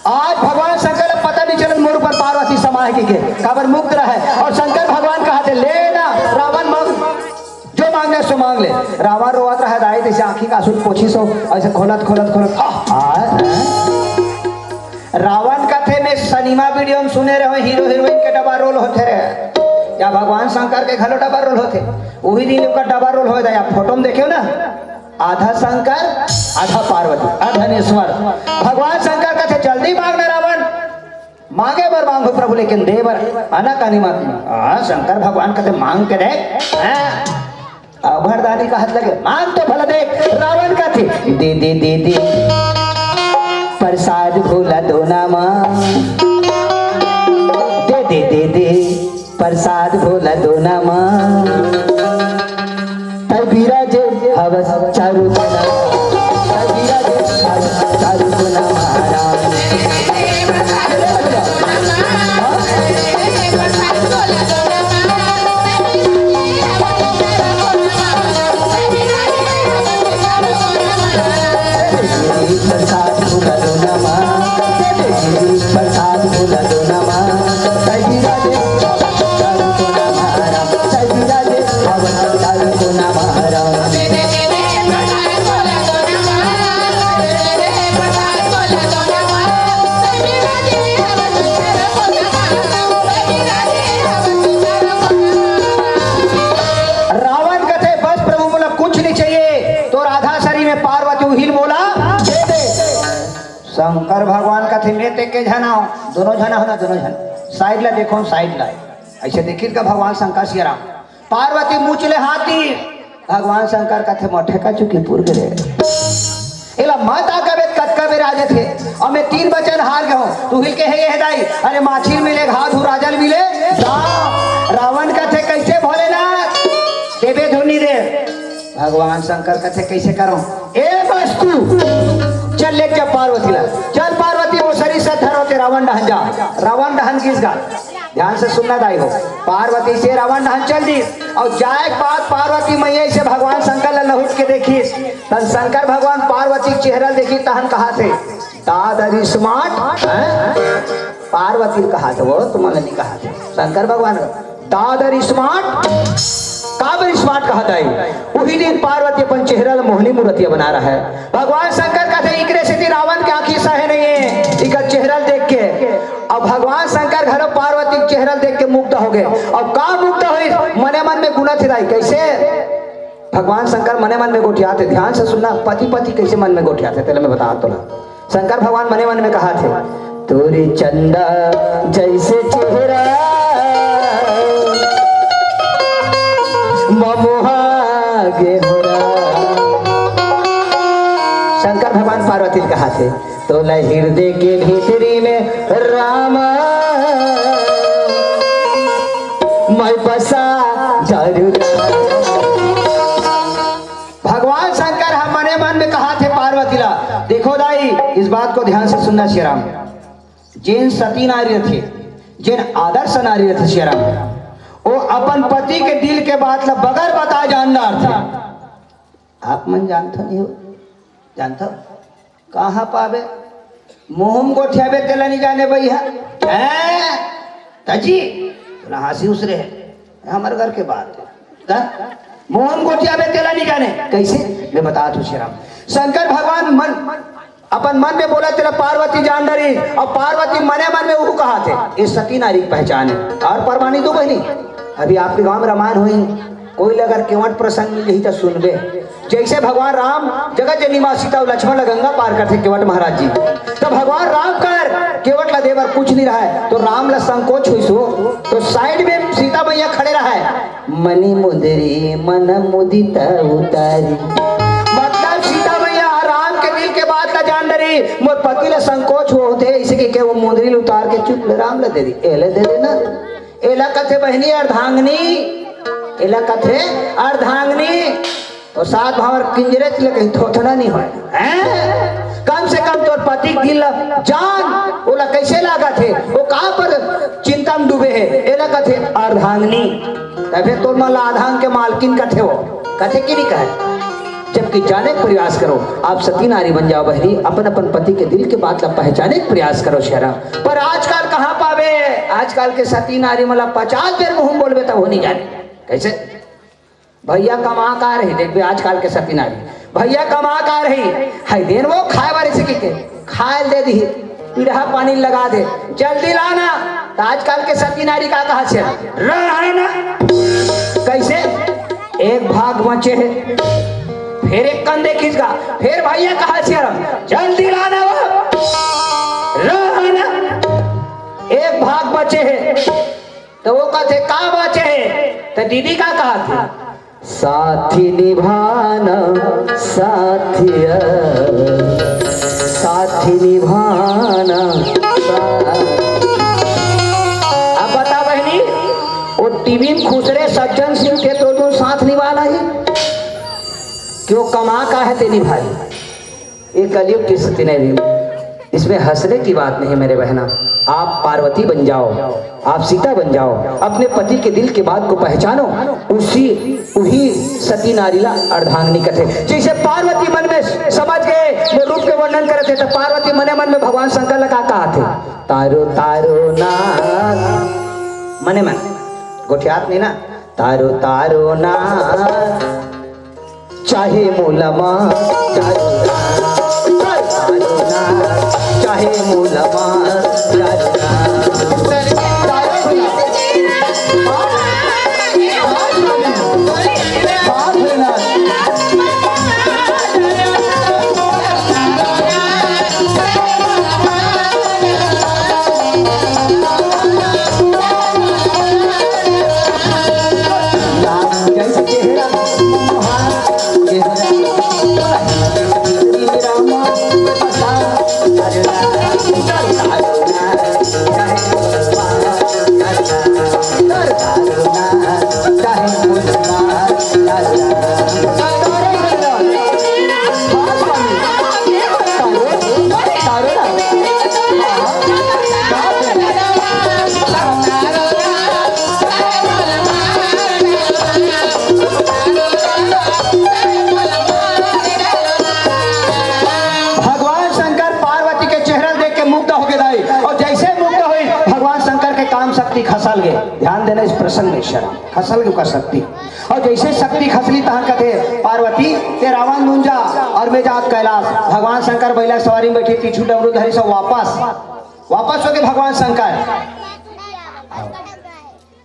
आज भगवान शंकर ला पता नहीं चलत मोर ऊपर पार्वती समाए के, के काबर मुग्ध रहे। अउ शंकर भगवान कहाथे, ले ना रावण, मांग, जो मांगना है सो मांग ले। रावण रोवत रहे दाई, जैसे आंखी का आंसू पोछिस हो, ऐसे खोलत खोलत खोलत, आह, आह, आह। रावण कथे में सिनेमा वीडियो में सुने रहे, हीरो हीरोइन के डबल रोल होथे रे, या भगवान शंकर के घलो डबल रोल होथे। उही दिन ओकर डबल रोल होय दा, या फोटो में देखे हो ना, आधा शंकर, आधा पार्वती, अर्धनेश्वर। भगवान शंकर कथे, जल्दी मांग ना रावण, मांगे बर मांगहू प्रभु, लेकिन दे बर आनाकानी मत मांग। हाँ, शंकर भगवान कथे, मांग के देख। हाँ। अभरदानी कहत लगे, मांग तो भला दे। रावण कथे, दे दे दे दे, प्रसाद भोला दोना माँ, दे दे दे दे, प्रसाद भोला दोना माँ। तै बिराजे हवस चारू कोना, तै बिराजे हवस चारू कोना महाराज। प्रसाद भोला दोना माँ, प्रसाद भोला दोना माँ। रावण कथे, बस प्रभु, मोला कुछ नहीं चाहिए, तोर आधा शरीर में पार्वती उहिल मोला दे दे। शंकर भगवान कथे, मैं ते के झन आंव, दोनों झन हो ना, दोनों झन। साइड ला देखो, साइड ला। ऐसे देखिन का भगवान शंकर सिया राम। पार्वती मुँह ले हाथ दी। भगवान शंकर कथे, मोठे का चुकी पुर गे रे। एला मत आ कबे, कतका बेर आ कथे, अउ मैं तीन बचन हार गे हंव। त उही ल कहे हे दाई, अरे माछी ल मिले घाव, राजा ल मिले दाव। रावण कथे, कइसे भोलेनाथ? देबे धुन नइ दे। भगवान शंकर कथे, कइसे करंव? ए बस तू चल, ले जा पार्वती ला। चल पार्वती, ओसरी से धर होते रावण डहन जा। रावण डहन गिस गा। ध्यान से सुनना दाई हो, पार्वती से रावण डहन चल दिस। अउ जाए के बाद पार्वती मैया अइसे भगवान शंकर ला लहुट के देखिस, तहन शंकर भगवान पार्वती के चेहरा ल देखिस, तहन कहाथे, दादर स्मार्ट, हैं? पार्वती ल कहाथे, वो तुमन ला नइ कहाथे। शंकर भगवान दादर स्मार्ट, काबर स्मार्ट कहाथे? उही दिन पार्वती अपन चेहरा ल मोहनी मूरतिया बना रहा है। भगवान शंकर कथे, इकरे सेती रावण के आंखी सहे नइ हे, इकर चेहरा ल देख के। अब भगवान शंकर घलो पार्वती के चेहरा ल देख के मुग्ध हो गे। अब का मुग्ध होइस? मने मन में गुनथे दाई, कइसे? भगवान शंकर मने मन में गोठियाथे। ध्यान से सुनना, पति पति कइसे मन में गोठियाथे, तेला मैं बतात तोला। शंकर भगवान मने मन में कहाथे, तोरे चंदा जइसे चेहरा, ममोहा गे हो राम। शंकर भगवान पार्वती ल कहाथे, तोला हिरदे के भीतरी में राम, मैं बसा जरूर। भगवान शंकर ह मने मन में कहाथे पार्वती ला, देखो दाई, इस बात को ध्यान से सुनना सियाराम, जेन सती नारी रथे, जेन आदर्श नारी रथे सियाराम, वो अपन पति के दिल के बात ला बगर बताए जान डारथे। आप मन जानथो नहीं हो? जानथो? कहाँ पाबे? मुँह म गोठियाबे तेला नइ जाने बइहा। हैं? तजी? तोला हाँसी उसरे हे। हमर घर के बात हे। त? मुँह म गोठियाबे तेला नइ जाने। कइसे? मैं बतात हंव सियाराम। शंकर भगवान मन, अपन मन में बोलथे तेला पार्वती जान डरिस, अउ पार्वती मने मन में उहू कहाथे, ए सती नारी के पहचान हे। अउ परमाणित हो बहिनी, अभी आपके गाँव में रामायण होही, कोई ला अगर केवट प्रसंग मिल जाही त सुनबे। जइसे भगवान राम जगत जननी माँ सीता अउ लक्ष्मण ला गंगा पार करथे केवट महाराज जी, त भगवान राम कर केवट ला दे बर कुछ नइ रहय, त राम ला संकोच होइस हो, त side में सीता मैया खड़े रहय, मणि मुंदरी मन मुदित उतारी। मतलब सीता मैया राम के दिल के बात ला जान डरिस, मोर पति ला संकोच होथे, अइसे कहिके वो मुंदरी ल उतार के चुप ले राम ला दे दिस, एला दे देना। एला कथे बहिनी अर्धांगिनी, एला कथे अर्धांगिनी। अउ सात भांवर किंजरेच ले कहीं थोथना नइ होय। हैं? कम से कम तोर पति के दिल ला जान, ओला कइसे लागत हे, वो कहाँ पर चिंता में डूबे हे, एला कथे अर्धांगिनी। त फेर तोर मन ला अर्धांग के मालकिन कथे वो, कथे कि नइ कहे? जबकि जाने के प्रयास करो, आप सती नारी बन जाओ बहिनी, अपन अपन पति के दिल के बात ला पहचाने के प्रयास करो सियाराम। पर आजकल कहाँ पाबे? आजकल के सती नारी मन ला पचास बेर मुँह म बोलबे त वो नइ जाने। कइसे? भइया कमा का रही, देखबे आजकल के सती नारी, भइया कमा का रही, हई देन वो खाए बर अइसे कहिके, खाए ल दे दिही, पीढ़ा पानी लगा दे, जल्दी लाना। त आजकल के सती नारी का कहाथे, रहना। कइसे? एक भाग बचे हे, फेर एक कन देखिस गा, फेर भइया कहाथे, जल्दी लाना वो, रहना। एक भाग बचे हे, त वो कथे, का बाचे हे? त दीदी का कहाथे? साथी निभाना, साथिया, साथी निभाना, साथ। अब बता बहिनी, वो टीवी में खुसरे सज्जन सिंह के तो, तो साथ निभाना ही, कि वो कमा का हे ते निभाही। ये कलयुग की स्थिति नहीं भी, इसमें हंसने की बात नहीं मेरे बहना। आप पार्वती बन जाओ, आप सीता बन जाओ, अपने पति के दिल की बात को पहचानो। उसी, उही सती नारी ला अर्धांगिनी कथे। जइसे पार्वती मन में समझ गे, वो रूप के वर्णन करथे, त पार्वती मने मन में भगवान शंकर ला का कहाथे, तारो तारो ना, मने मन गोठियात नहीं ना, तारो तारो ना, चाहे मोला मार डालो ना, चाहे मारो ना, चाहे मोला मार डालो ना। शक्ति खसल गे। ध्यान देना इस प्रसंग में, शर्म खसल गे ओकर शक्ति। और जैसे शक्ति खसली, तहां कथे पार्वती, ते रावण नून जा और मैं जात कैलाश। भगवान शंकर बैला के सवारी में बैठी, तीछू डमरू धरी, सब वापस, वापस होके भगवान शंकर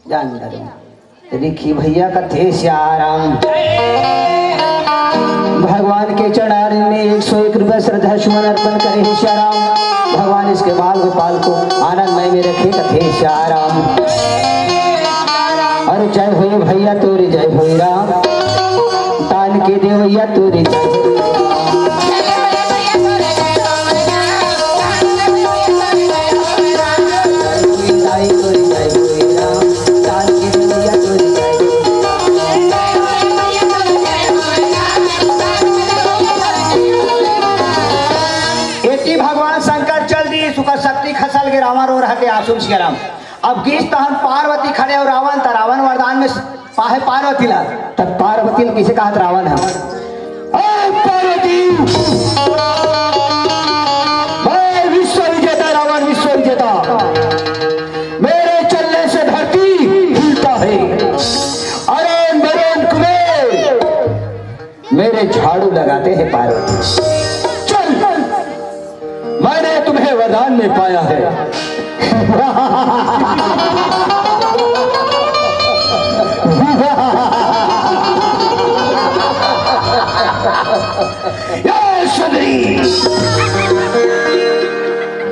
जान डरे। रिखी भैया कथे सियाराम। भगवान के चरणारविंद में एक सौ एक रुपया श्रद्धा सुमन अर्पण करे हे सियाराम। भगवान इसके बाल गोपाल को आनंदमय में रखे कथे सियाराम। अरे जय होए भैया तोरी जय होए राम। तान के देवैया तोरी जय होए राम। एती भगवान शंकर चल दी, सुकर शक्ति खसल गे, रावण रो रहते आंसू सियाराम। अब गिस तहन पार्वती खड़े और रावण त रावण वरदान में पाहे पार्वती ला। तब पार्वती ल किसे कहत रावण ह? ए पार्वती! मैं विश्व विजेता रावण, विश्व विजेता। मेरे चलने से धरती हिलता है। अरुण वरुण कुबेर मेरे झाड़ू लगाते हैं पार्वती। चल, मैंने तुम्हें वरदान में पाया है। ये सुंदरी।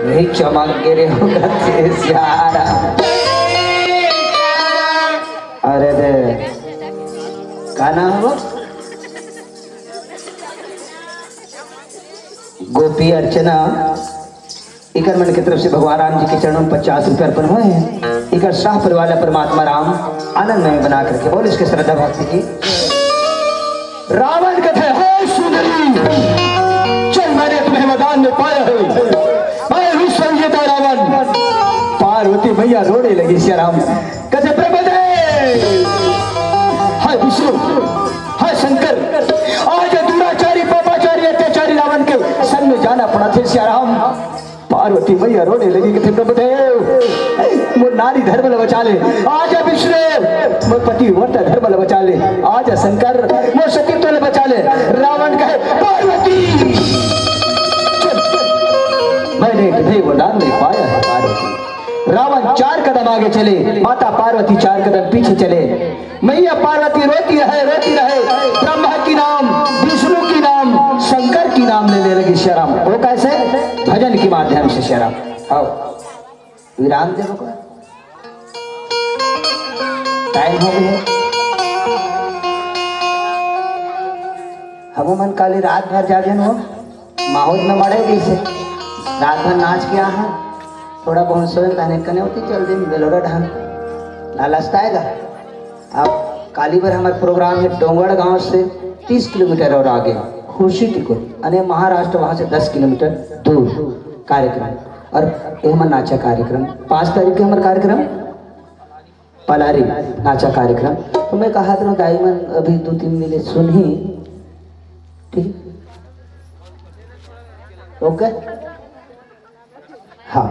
नहीं चमक गिरे होगा तेरे सियारा। अरे रे, का नाम हो? गोपी अर्चना, इकर मन के तरफ से भगवान राम जी के चरणों में पचास रुपये अर्पण हुए हैं। इकर साह परिवार ला परमात्मा राम आनंद में बना करके बोल इसके श्रद्धा भक्ति की। रावण कथे, हे सुंदरी, चल, मैंने तुम्हें वरदान में पाया है, मैं विश्व विजेता रावण। पार्वती मैया रोने लगी, सिया राम कथे, प्रभु दे, हे विष्णु, हे शंकर, आज दुराचारी, पापाचारी, अत्याचारी रावण के संग में जाना पड़ा थे, सिया राम। पार्वती मैया रोने लगी, कथे, प्रभु देव, मोर नारी धर्म ल बचा ले, आजा विष्णु, मोर पतिव्रता धर्म ल बचा ले, आजा शंकर, मोर सतीत्व ल बचा ले। रावण कहे, पार्वती, चल, मैंने तुम्हें वरदान में पाया है पार्वती। रावण चार कदम आगे चले, माता पार्वती चार कदम पीछे चले। मैया पार्वती रोती रहे, रोती रहे, ब्रह्मा की नाम, विष्णु की नाम, शंकर की नाम लेने लगी सिया राम। वो कैसे? भजन के माध्यम से सिया राम। आओ, विराम दे बबुआ। टाइम हो गया। हम मन काली रात भर जागे न हो, माहौल में मड़े जैसे रात भर नाच के आहा, थोड़ा बहुत सोए, कहने कने होती चल दिन बेलोरा ढान लालचता आएगा। अब काली बर हमारे प्रोग्राम है डोंगरगांव से तीस किलोमीटर और आगे खुर्शी टिकुल, अने महाराष्ट्र, वहां से दस किलोमीटर दूर कार्यक्रम। और ये हमारा नाचा कार्यक्रम, पाँच तारीख के हमारा कार्यक्रम पलारी नाचा कार्यक्रम। तो मैं कहा था दाई मन अभी दो तीन मिले सुन ही, ठीक, ओके। हाँ,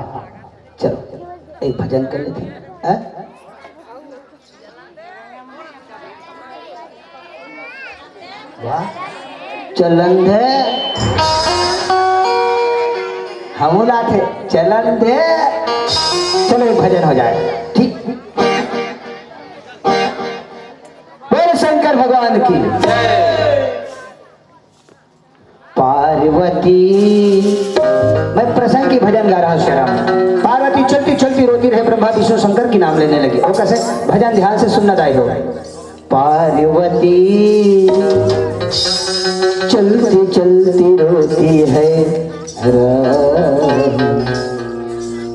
चलो, एक भजन कर लेते हैं, हैं? वाह, चलन दे, हम लाते, चलन दे। चलो, एक भजन हो जाए, ठीक। बोल शंकर भगवान की। पार्वती, मैं प्रसंग की भजन गा रहा हूँ, सिया राम। पार्वती चलती चलती रोती रहे, ब्रह्मा विष्णु शंकर की नाम लेने लगी। वो कैसे? भजन ध्यान से सुनना दाई हो। पार्वती चलती चलती रोती है,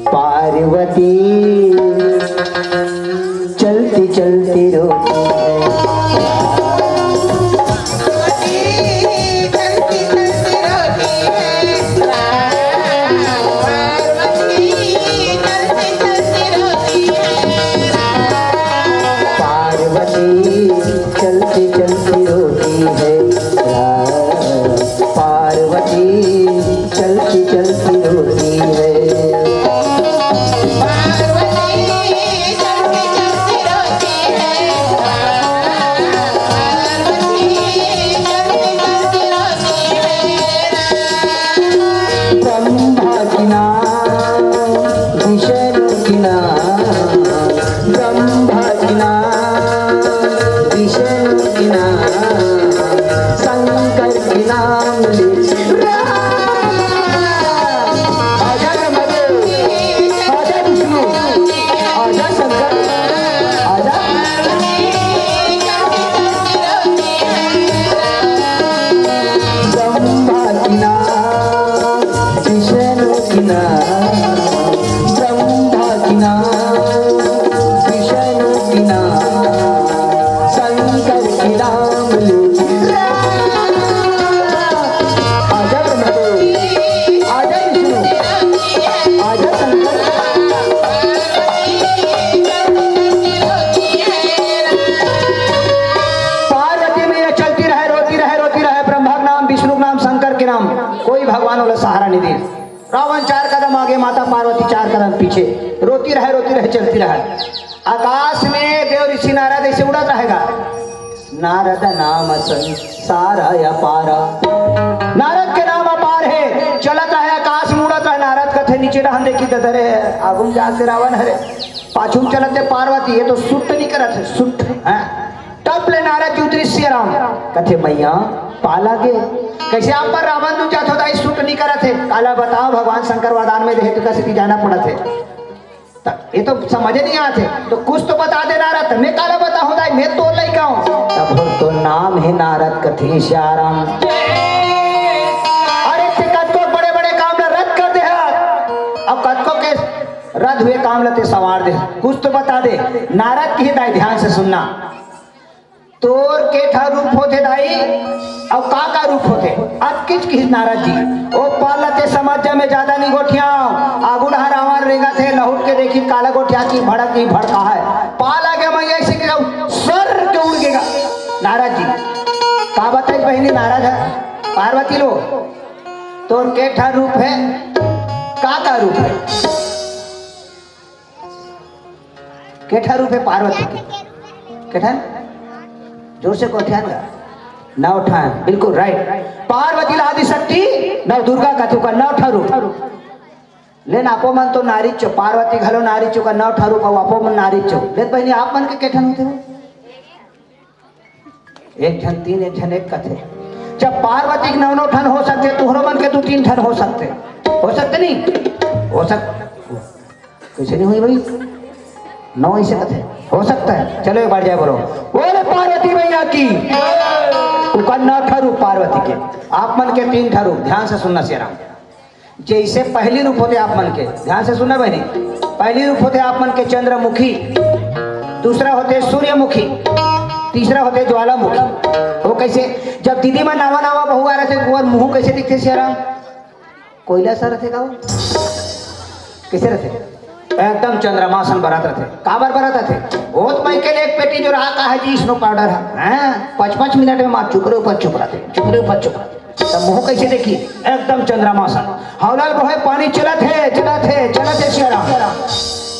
पार्वती चलती चलती रोती है। पार्वती चलती चलती रोती है, पार्वती चलती चलती रोती है। नाम ले राम। आजा ब्रह्मदेव, आजा विष्णु, आजा शंकर, आजा। ब्रह्मा की नाम, विष्णु की नाम, ब्रह्मा की नाम, विष्णु की नाम, शंकर की नाम ले। आजा ब्रह्मदेव, आजा विष्णु, आजा शंकर। पार्वती मैया चलती रहे, रोती रहे, रोती रहे, ब्रह्मा के नाम, विष्णु के नाम, शंकर के नाम, कोई भगवान वाला सहारा नहीं दे। रावण चार कदम आगे, माता पार्वती चार कदम पीछे, रोती रहे, रोती रहे, चलती रहे। आकाश में देव ऋषि नारद ऐसे उड़त रहेगा। नारद नाम संसार अपार। नारद के नाम अपार है। चलत रहे, आकाश में उड़त रहे। नारद कथे, नीचे डहन देखी त धरे है, आगू में जाके रावण हरे, पाछू में चलत है पार्वती। ये तो सुट नहीं करत है, सुट है। टप ले नारद जी उतरी, सिया राम कथे, मैया पाला गे। कैसे आप पर रावण तू जात होता, सुट नहीं करत है। काला बताओ, भगवान शंकर वरदान में देहे तो कैसे जाना पड़त है। त ये तो समझ नहीं आते, तो कुछ तो बता दे नारद, मैं काला बताहूँ दाई, मैं तो लइका हूँ। तब बोल, तो नाम है नारद कथे सियाराम। अरे ते कतको बड़े बड़े काम ला रद्द कर दे है, अब कतको के रद्द हुए काम ला ते संवार दे। कुछ तो बता दे, नारद की ही दाई, ध्यान से सुनना। तोर के ठा रूप होथे दाई, अउ का का रूप होथे? अतकिच किहिस नारद जी। ओ पाला ते समझ जा, मैं ज्यादा नहीं गोठियाव। आगू डहा रावण रेंगत हे, लहुट के देखी काला गोठिया की भड़क ही भड़का है। पाला के मैया ऐसे के सर के उड़ गेगा। नारद जी, का बताई बहिनी, नारद है, पार्वती लो, तोर के ठा रूप है, का का रूप है? के ठा रूप है पार्वती के? के ठा? जोर से गोठियान गा। नौ ठा, बिल्कुल राइट। पार्वती ला आदिशक्ति, नव दुर्गा कथे ओकर नौ ठा रूप। लेन आपो मन तो नारी चो, पार्वती घलो नारी चो का नौ ठा रूप, अउ आपो मन नारी चो। लेन बहिनी, आप मन के के ठन होथे हो? एक झन तीन, एक झन एक कथे। जब पार्वती के नौ नौ ठन हो सकथे, तुहरो मन के दू तीन ठन हो सकथे। हो सकथे नहीं? हो सक-, कैसे नहीं हुई भाई? नौ ऐसे कथे। हो सकता है। चलो एक बार जय बोलो। बोले पार्वती मैया की। ओकर नौ ठा रूप पार्वती के। आप मन के तीन ठा रूप। ध्यान से सुनना शेरा। जैसे पहली रूप होथे आप मन के, ध्यान से सुनना बहिनी, पहली रूप होथे आप मन के चंद्रमुखी, दूसरा होथे सूर्यमुखी, तीसरा होथे ज्वालामुखी। वो कैसे? जब दीदी मन नावा नावा बहू आ रहे थे, ओकर मुंह कैसे दिखथे सियाराम? कोयला सा रथे का वो? कैसे रथे? एकदम चंद्रमा सन बरत रथे। काबर बरत रथे? ओत माई के लिए एक पेटी जो रहा का है जी, स्नो पाउडर है, हैं? पाँच पाँच मिनट में मार चुकरे ऊपर चुक रथे, चुकरे ऊपर चुक रथे। तब मुंह कैसे देखी? एकदम चंद्रमा सन। हौलल बोहे पानी चलत हे, चलत हे, चलत हे सियाराम।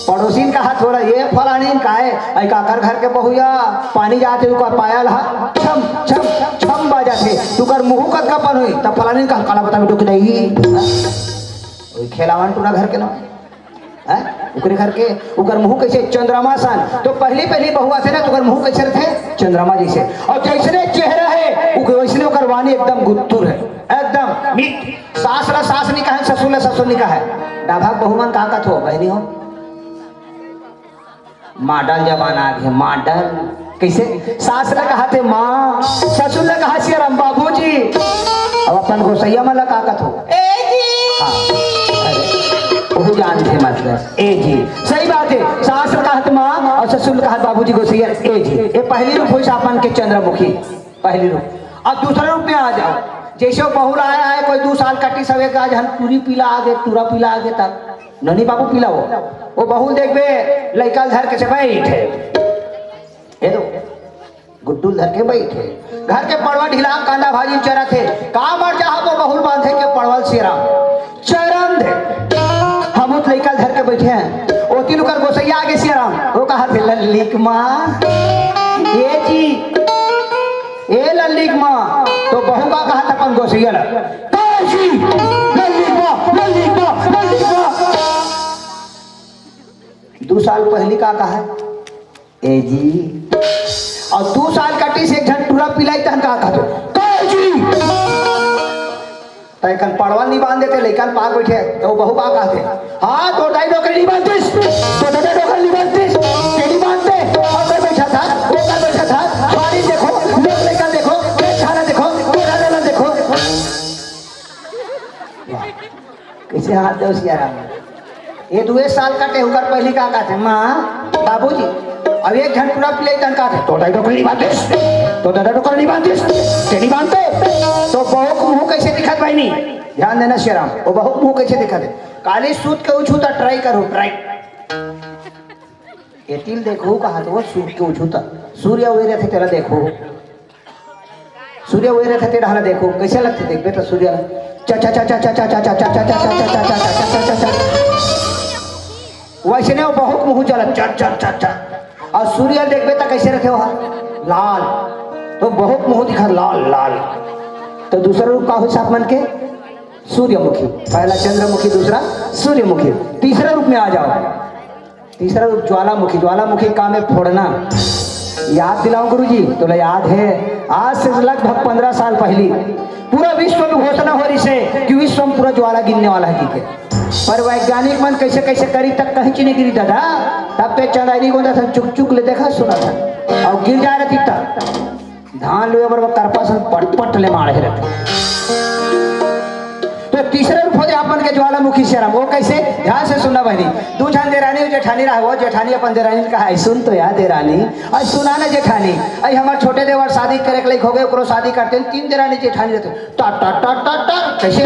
पड़ोसीन का हाथ हो रहा, ये फलानीन का है, ऐ काकर घर के बहुया, पानी जाते उकर पायल हा, छम, छम, छम बाजाथे। तुकर मुंह कतका पन होई, तब फलानीन का काला बता बेटो के नहीं। ओई खेलावन टूरा घर के ना। हैं? ओकरे घर के, ओकर मुंह कैसे चंद्रमा सन। तो पहली, पहली बहू आथे ना, तो ओकर मुंह कैसे रथे? चंद्रमा जैसे। और जैसने चेहरा है, ओकर, वैसने ओकर वाणी एकदम गुत्तुर है, एकदम मीठ। सास ला सास नहीं कहे, ससुर ला ससुर नहीं कहे। डाभा बहू मन का कथो, बहिनी हो? मॉडल जमाना आ गे, मॉडल। कैसे? सास ला कहाथे माँ, ससुर ला कहा सियाराम बाबूजी। अब अपन गोसैया मन ला का कथो? ए जी। हाँ। अरे, वो जानथे मतलब। ए जी। सही बात है। सास ला कहाथे माँ और ससुर ला कहाथे बाबूजी, गोसैया, ए जी। ये पहली रूप होइस अपन के चंद्रमुखी। पहली रूप। अब दूसरा रूप में आ जाओ। जैसे वो बहू ला आया है, कोई दू साल कटिस हवे, आज हम टूरी पीला आ गे, टूरा पीला आ गे तब। ननी बाबू पीला हो। वो बहू देखबे, लइका ल धर के से बैठे। ये दो, गुड्डू ल धर के बैठे। घर के पड़वा ढिला, कांदा भाजी चरत हे। का मर जा, वो बहू ल बांधे के पड़वा ल सियाराम। चरन दे। हम उत लइका ल धर के बैठे हैं। ओती लुकर गोसैया आगे सियाराम। वो कहाथे लल्लिक माँ। ए जी। ए लल्लिक माँ। तो बहू का कहाथे अपन गोसैया ल। का जी? लल्लिक माँ, लल्लिक माँ, लल्लिक माँ। दू साल पहली का कहा है? ए जी। और दू साल कटिस एक झन टूरा पिलाई तहन का कहाथे? का जी? तैं कन पड़वा ल नी बांध देते, लइका ल पाक बइठे, त ओ बहू का कहथे? हाँ, तोर दाई डोकरी नी बांधतिस, तोर ददा डोकरी नी बांधतिस, ते नी बांधते, ओ कर बइठा था, ओ कर बइठा था, बारी देखो, लोग लइका ल देखो, पेट खाना देखो, तोर ददा ल देखो। वाह, कइसे हाथ दे सियाराम। ये दुए साल कटे, ओकर पहिली का कहथे, माँ, बाबूजी, अब एक झन टूरा पिलई तहन कहथे, तोर दाई डोकरी नी बांधतिस, तोर ददा डोकरी नी बांधतिस, ते नी बांधते, त बहू के मुंह कइसे दिखत बहिनी? ध्यान देना सियाराम, ओ बहू के मुंह कइसे दिखत हे? काली सूत के उछू त try करो, try। एती ल देखो कहा त ओ सूत के उछू त सूर्य उए रहिथे तेला देखो। सूर्य उए रहिथे, तेन डहर देखो, कइसे लगथे? देखबे त सूर्य ल चा, चा, चा, चा। वइसने ओ बहू के मुहूं जलत, चर, चर, चर, चर। अउ सूर्य ल देखबे त कइसे रहिथे ओहा? लाल। त बहू के मुहूं दिखा, लाल, लाल। त दूसरा रूप का होइस आप मन के? सूर्यमुखी। पहला चंद्रमुखी, दूसरा सूर्यमुखी। तीसरा रूप में आ जाओ। तीसरा रूप ज्वालामुखी। ज्वालामुखी काम हे फोड़ना। याद दिलाऊं गुरुजी, तोला याद हे, आज से लगभग पन्द्रह साल पहिली पूरा विश्व में घोषणा हो रहिस हे कि विश्व में पूरा ज्वाला गिरने वाला हे, ठीक हे। पर वैज्ञानिक मन कइसे कइसे करिस त कहीं च नी गिरिस दादा। तब पे चंदैनी गोंदा असन चुक चुक ले देखत सुनत हे अउ गिर जाय रहितिस त धान लुए बर वो करपा असन पट पट ले मारे रहितिस। त तीसरा रूप हो जाय अपन के ज्वालामुखी सियाराम। ओ कइसे? ध्यान से सुनना बहिनी। दू झन देरानी अउ जेठानी रहय, ओ जेठानी अपन देरानी ल कहय, सुन तो या देरानी, अई सुना ना जेठानी, अई हमर छोटे देवर शादी करे के लइक हो गे, ओकरो शादी करतेन, तीन देरानी जेठानी रहिथे। टा, टा, टा, टा, टा, कइसे?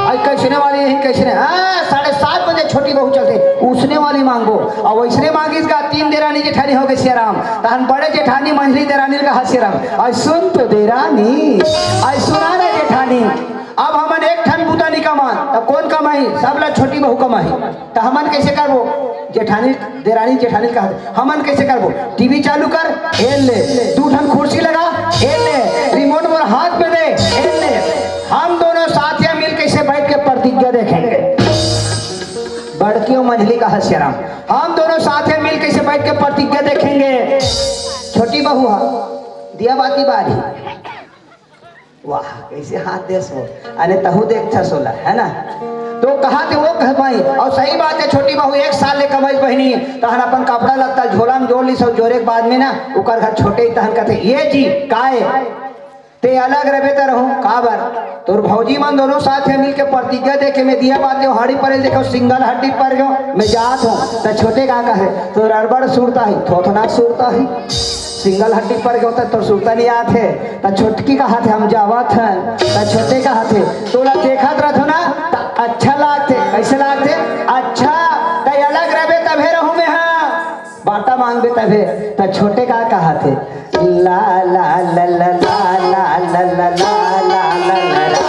अई कइसने वाली, यही कइसने? हाँ, साढ़े सात बजे छोटी बहू चलथे, उसने वाली मांगबो। अउ वइसने मांगिस गा, तीन देरानी जेठानी हो गे सियाराम। तहन बड़े जेठानी, मंझली देरानी ल कहय सियाराम, अई सुन तो देरानी, अई सुना ना जेठानी, अब हमन एक ठन बूता नी कमान, त कोन कमाही? सब ला छोटी बहू कमाही। त हमन कइसे करबो? जेठानी, देरानी जेठानी ल कहत, हमन कइसे करबो? टीवी चालू कर, एन ले। दू ठन कुर्सी लगा, एन ले। रिमोट मोर हाथ में दे, एन ले। हम दोनों साथिया मिल कइसे बइठ के प्रतिज्ञा देखेंगे। बड़की अउ मंझली कहय सियाराम, हम दोनों साथिया मिल कइसे बइठ के प्रतिज्ञा देखेंगे। छोटी बहू ह, दिया बाती बारी। वाह, कइसे हाथ देस वो। अरे तहूं देखथस ओला, हे ना? त कहत हे वो कमाई, अउ सही बात हे, छोटी बहू एक साल ले कमाइस बहिनी, तहन अपन कपड़ा लत्ता झोला में जोर लिस अउ जोरे के बाद में ना, ओकर घर छोटे तहन कहथे, ए जी, काय? तें अलग रहिबे त रहूं, काबर? तोर भौजी मन दोनों साथ हे मिलके प्रतिज्ञा देखे, में दिया बाती हड्डी परे ल देखे, सिंगल हड्डी पर गेंव, में जात हों, त छोटे का कहे, तोर अड़बड़ सुरता ही, थोथना सुरता ही। सिंगल हड्डी पर गेंव त तोर सुरता नइ आत हे, त छोटकी कहत हे, हम जावत हन, त छोटे कहत हे, तोला देखत रहिथों ना, त अच्छा लागथे, कइसे लागथे? अच्छा, त अलग रहिबे तभे रहूं में, हाँ, बांटा मांगबे तभे, त छोटे का कहत हे, ला, ला, ला, ला, ला, ला, ला, ला, ला, ला, ला, ला।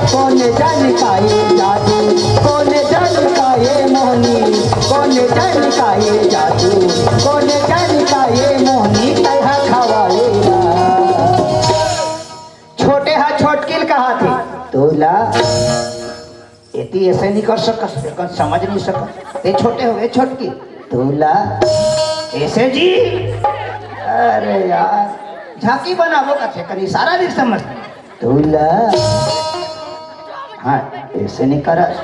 कोन जानी का ये जादू, कोन जानी का ये मोहनी, कोन जानी का ये जादू, कोन जानी का ये मोहनी, तैहा खवाएगा। छोटे हा छोटकी ल कहत हे, तोला एती अइसे नइ कर सकस, एकर समझ नइ सकस। ए छोटे हो, ए छोटकी, तोला अइसे जी। अरे यार, झांकी बनाबो कथे, कनी इशारा नइ समझ। तोला, हाँ, अइसे नइ करस।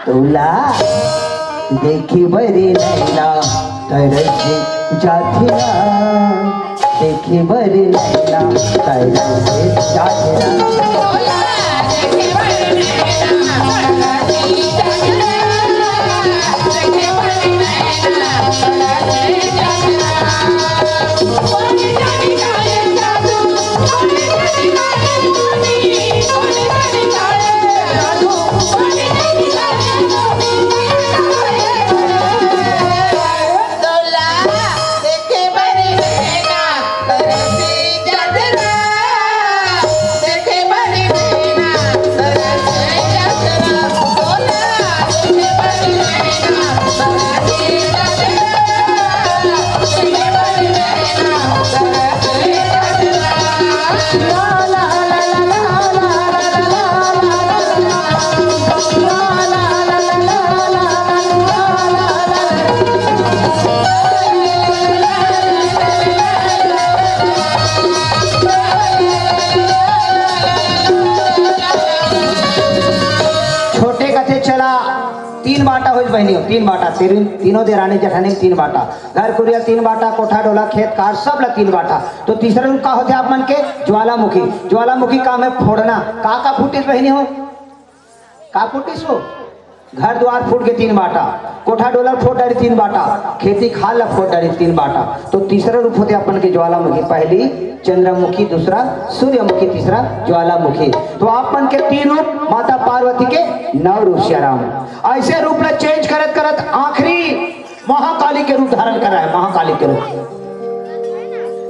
तोला देखी बरी नैना तरस जाथे ना, देखी बरी नैना तरस जाथे ना। बहिनी हो, तीन बाटा, तीन, तीनों देरानी जेठानी में तीन बाटा, घर कुरिया तीन बाटा, कोठा डोला खेत खार सब ला तीन बाटा। तो तीसरा रूप का होथे आप मन के? ज्वालामुखी। ज्वालामुखी काम है फोड़ना। का का फूटिस बहिनी हो? का फूटिस हो? घर द्वार फूट के तीन बाटा, कोठा डोला फोड़ डारी तीन बाटा, खेती खार ला फोड़ डारी तीन बाटा। तो तीसरा रूप होथे अपन के ज्वालामुखी। पहली चंद्रमुखी, दूसरा सूर्यमुखी, तीसरा ज्वालामुखी। तो आप मन के तीन रूप, माता पार्वती के नौ रूप सियाराम। ऐसे रूप ला चेंज करत करत आखिरी महाकाली के रूप धारण करा है, महाकाली के रूप।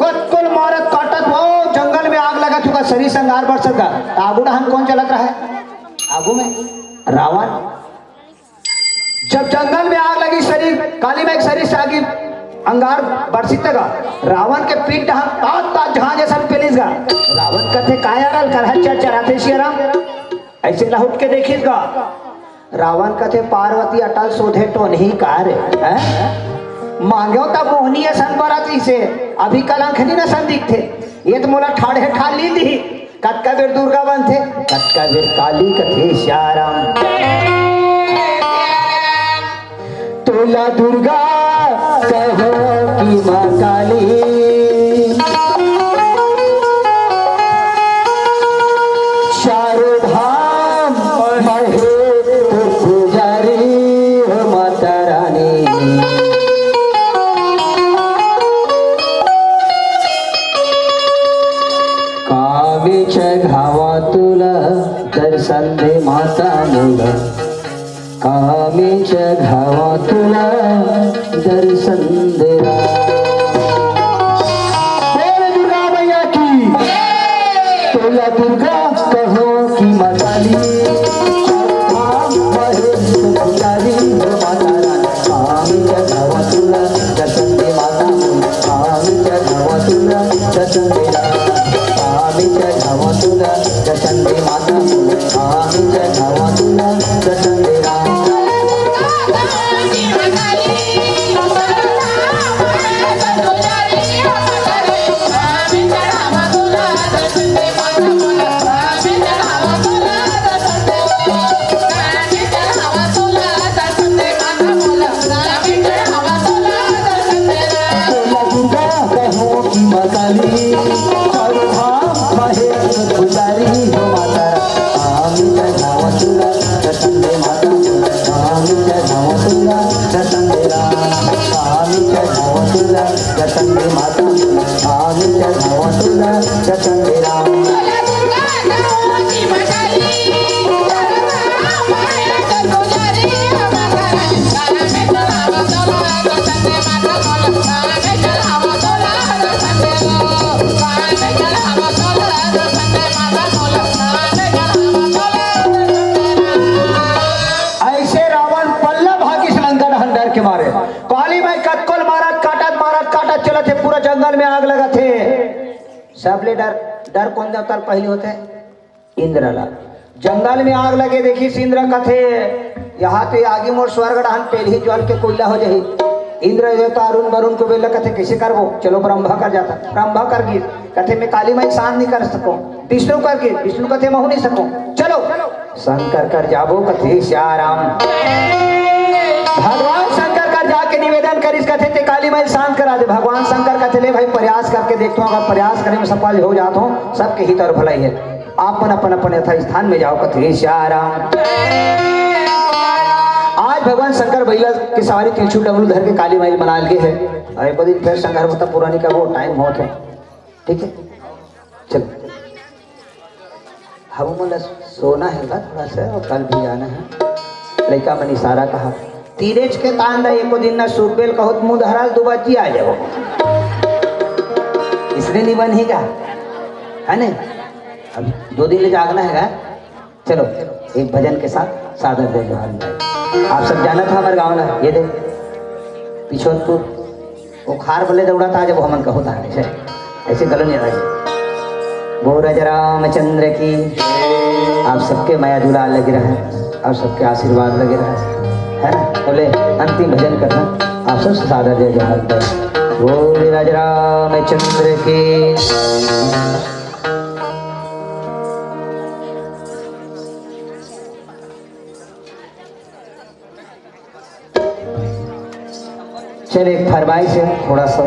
कतकोल मारत काटत वो जंगल में आग लगा चुका, शरीर संगार बर सका। आगू डहन कौन चलत रहा है? आगू में रावण। जब जंगल में आग लगी, शरीर काली माई के शरीर से आगी अंगार बरसित लगा, रावण के पीठ डहन तात तात झांझ असन पेलिस गा। रावण कथे, "काय अड़ल करहा चरचराथे सियाराम?" ऐसे लहुट के देखिस गा। रावण कथे, "पार्वती अटल सोधे टोनही का रे, हैं? मांगेव त मोहनी असन बरत इसे, अभी कलंखनी असन दिखथे, ये तो मोला ठाढ़े ठाढ़ लीन दिही।" कतका बेर दुर्गा बनथे, कतका बेर काली कथे सियाराम। तोला दुर्गा कहो कि माँ काली, चारों धाम महेश्वर पुजारी हो माता रानी। कामे चघावा तुला दर्शन दे माता मोला, कामे चघावा तुला दर्शन दे। बोल दुर्गा मैया की। तोला दुर्गा कहो कि माँ काली, महेश पुजारी हो माता रानी। कामे चघावा तुला दर्शन दे माता, कामे चघावा तुला दर्शन दे। कामे चघावा तुला दर्शन दे माता, कामे चघावा तुला दर्शन दे। तोला दुर्गा कहो कि माँ काली, चारों धाम महेश पुजारी हो माता। कामे चघावा तुला दर्शन दे माता, कामे चघावा तुला दर्शन दे राम, कामे चघावा तुला दर्शन दे माता, कामे चघावा तुला दर्शन दे राम। ऐसे रावण पल्ला भागिस लंका डहन डर के मारे। काली माई कतकोल मारत काटत, मारत काटत चलत हे, पूरा जंगल में आग लगत हे। सबले डर, डर कोन देवता ल पहिली होथे? इंद्र ला। जंगल में आग लगे, देखिस इंद्र, कथे, "यहाँ तो आगी मोर स्वर्ग डहन पेलही, जल के कोयला हो जाही।" इंद्र देवता अरुण वरुण कुबेर ला कथे, "कैसे करबो? चलो ब्रह्मा कर जाता।" ब्रह्मा कर गिस, कथे, "मैं काली माई शांत नहीं कर सको।" विष्णु कर गिस, विष्णु कथे, "महू नहीं सको।" चलो शंकर कर जाबो, कथे, "सियाराम।" भगवान शंकर कर जाके निवेदन करिस, कथे, "ते काली माई शांत करा दे।" भगवान शंकर कथे, "ले भाई, प्रयास करके देखता हूँ, अगर प्रयास करे में सफल हो जाता हूँ, सबके हित और भलाई है।" आप मन अपन अपन यथा स्थान में जाओ, कथे सियाराम। आज भगवान शंकर बइला के सवारी त्रिशूल डमरू धर के काली माई मना लगे है। और एक दिन फिर संघर्ष होता, पुरानी का वो टाइम होत है, ठीक है, चल। हम मन ला सोना है बा थोड़ा सा, और कल भी जाना है। लइका मन इशारा कहा, "तीरेच के तान दा एको दिन ना सूख बेल कहो त मुंह धराल दू बाजी आ जाओ।" इसने नहीं बन ही का, है ने? अब दो दिन ले जागना है का? चलो, एक भजन के साथ सादर जय जोहार मिलाई। आप सब जानत हा हमारे गाँव ला, ये दे, पिछोतपुर, वो खार बल्ले दौड़ा था जब हमन कहो था, ऐसे, ऐसे गलो नहीं रहे। वो राजा रामचंद्र की, आप सबके माया दुलार लगे रहे, आप सबके आशीर्वाद लगे रहे, है ना? बोले अंतिम भजन करना, आप सबसे सादर जय जोहार मिलाई। वो राजा रामचंद्र की। से थोड़ा सा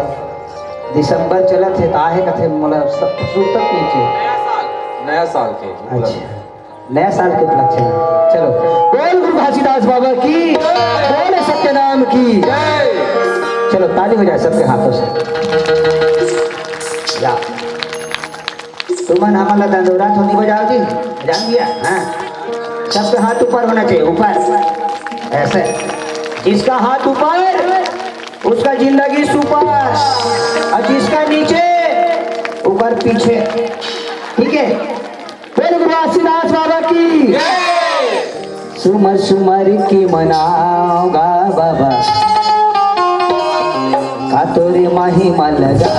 दिसंबर चलत हे, त आहे कथे मोला सब सुरता नइ हे। नया साल, नया साल के अच्छा, नया साल के उपलक्ष्य में। चलो, बोल गुरु घासीदास बाबा की, बोल सत्यनाम की। चलो, ताली हो जाए सबके हाथों से। या। तुमन हमन ला दंडोरा तो नहीं बजाओ जी, जान लिया। हाँ, सबके हाथ ऊपर होना चाहिए, ऊपर ऐसे। जिसका हाथ ऊपर, उसका जिंदगी सुपर, और जिसका नीचे, ऊपर पीछे। ठीक है, बोल गुरु घासीदास बाबा की। सुमर सुमर के मनाव गा बाबा, का तोरे महिमा लगा।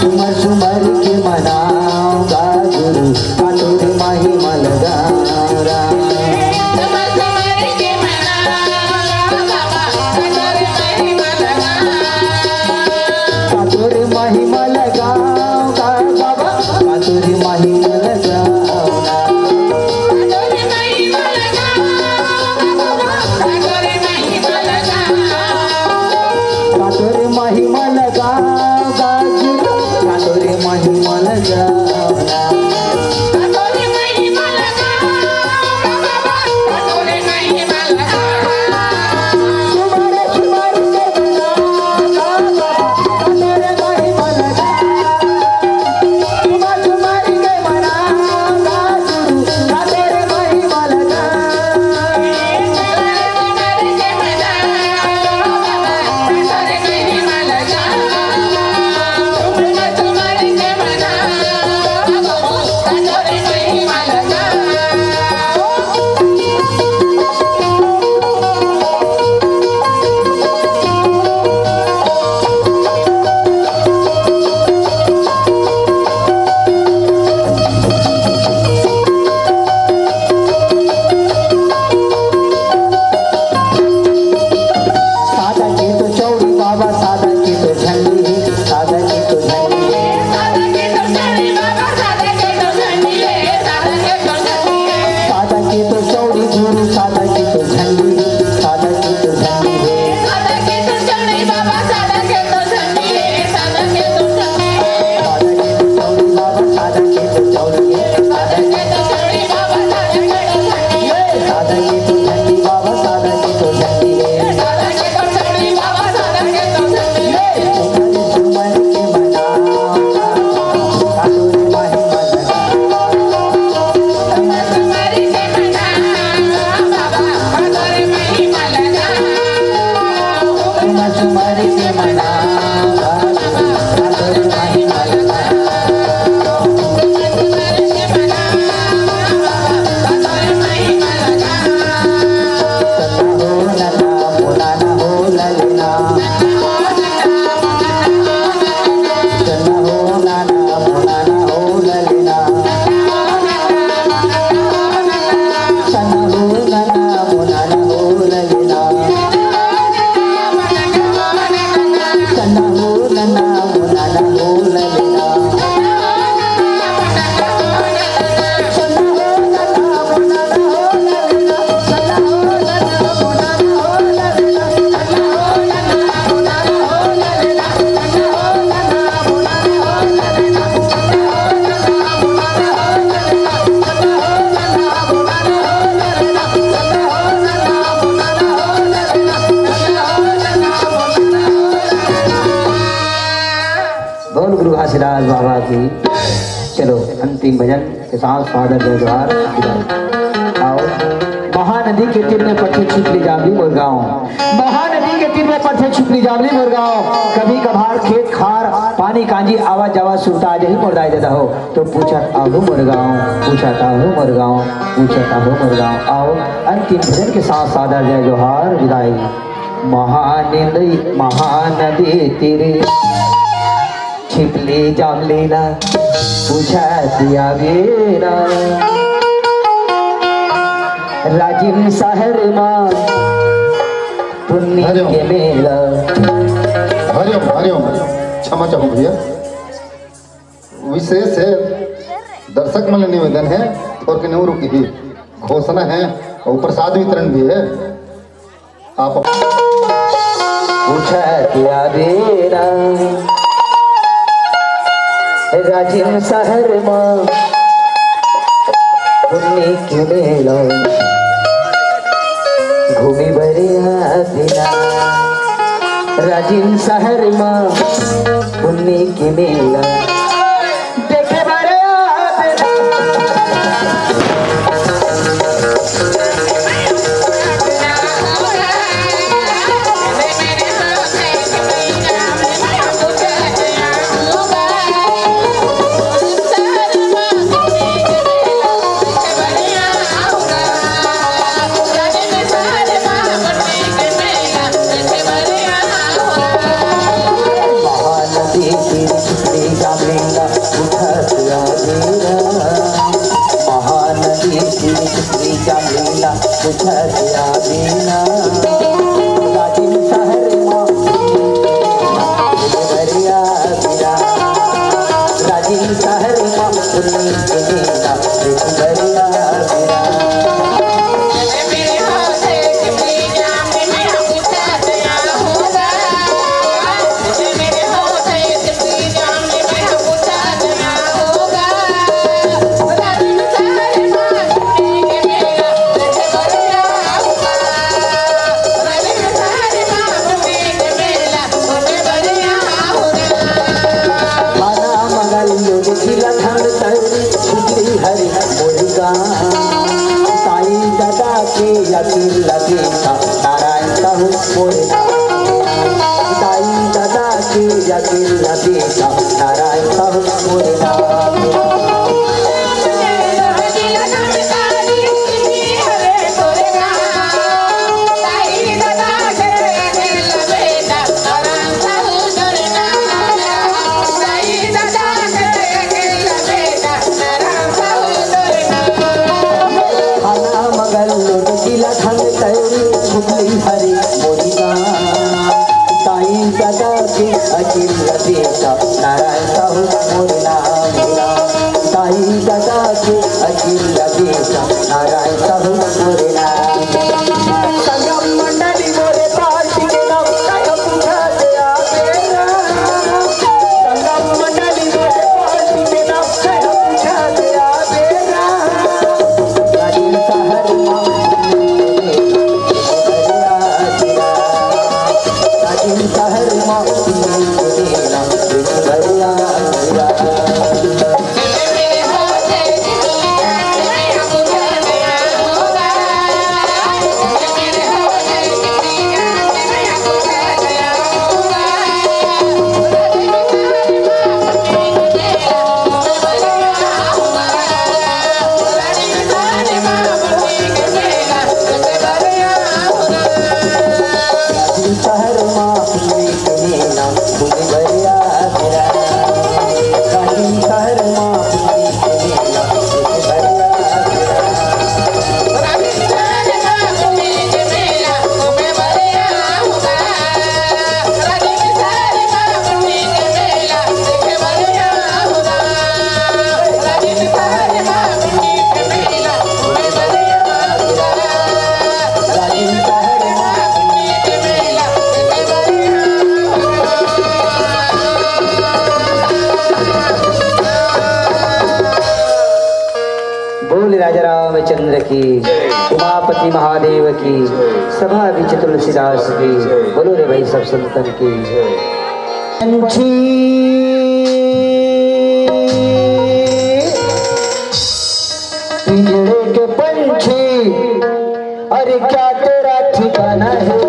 सुमर सुमर के मनाव गा गुरु, का तोरे महिमा लगा। का तोरे महिमा लगाव का बाबा, का तोरे महिमा लगाव ना। का तोरे महिमा लगाव का गुरु, का तोरे महिमा लगाव ना। सादा के तो चौड़ी बाबा, सादा के तो झंडी, सादा के तो झंडी। सादा के तो चौड़ी गुरु, सादा के तो झंडी, सादा के तो झंडी। बोल गुरु घासीदास बाबा की। चलो, अंतिम भजन के साथ सादर जय जोहार। आओ, महानदी के तीर में पड़थे छिपली जामली मोर गाँव। महानदी के तीर में पड़थे छिपली जामली मोर गाँव। कभी कभार खेत खार पानी कांजी आवा जावा सुरता आ जाही मोर दाई ददा हो। तो पूछत आहू मोर गाँव, पूछत आहू मोर गाँव, पूछत आहू मोर गाँव। आओ, अंतिम भजन के साथ सादर जय जोहार विदाई। महानदी, महानदी तीर छिपली जामली ला पूछत आबे ना। राजिम शहर मा पुन्नी हरिओम। के मेला। हरिओम, हरिओम। क्षमा चाहूँ भैया, विशेष है, दर्शक मन ले निवेदन है, और कि नहीं रुकी थी, घोषणा है और प्रसाद वितरण भी है। आप पूछा क्या बेरा राजिम शहर मा पुन्नी के मेला घूमी बरिया दिना। राजिम शहर मा पुन्नी के मेला देखे बरिया दिना। महानदी तीर छुपली जामेला उठत आवेला। महानदी तीर छुपली जामेला उठत आवेला। राजिम शहर मा बरिया बिरा। राजिम शहर मा बरिया बिरा। खाना मंगल लोग जिला धन तैरी छुट्टी हरी मुर्गा। साईं दादा के अकेला बेटा नारायण साहू मोरे नाम। साईं दादा के अकेला बेटा नारायण साहू मोरे नाम। खाना मंगल लोट जिला धन तैरी छुपली हरी मोरी गाँव। साईं दादा के अकेला बेटा नारायण साहू मोर नाम। साईं दादा के अकेला बेटा नारायण साहू मोर नाम। संगम मंडली मोरे पार्टी के नाम, कहो पूछा दे आ बेरा। संगम मंडली मोरे पार्टी के नाम, कहो पूछा दे आ बेरा। राजिम शहर मा राजिम शहर मा शहर मा पूरी के मेला घूमे बरिया बेरा। राजिम शहर मा पूरी के मेला घूमे बरिया बेरा। बोल राजा रामचंद्र की, उमापति महादेव की, सभा बीच तुलसीदास की। बोलो रे भाई सब संतन की। पंछी पिंजड़े के पंछी, अरे क्या तेरा ठिकाना है?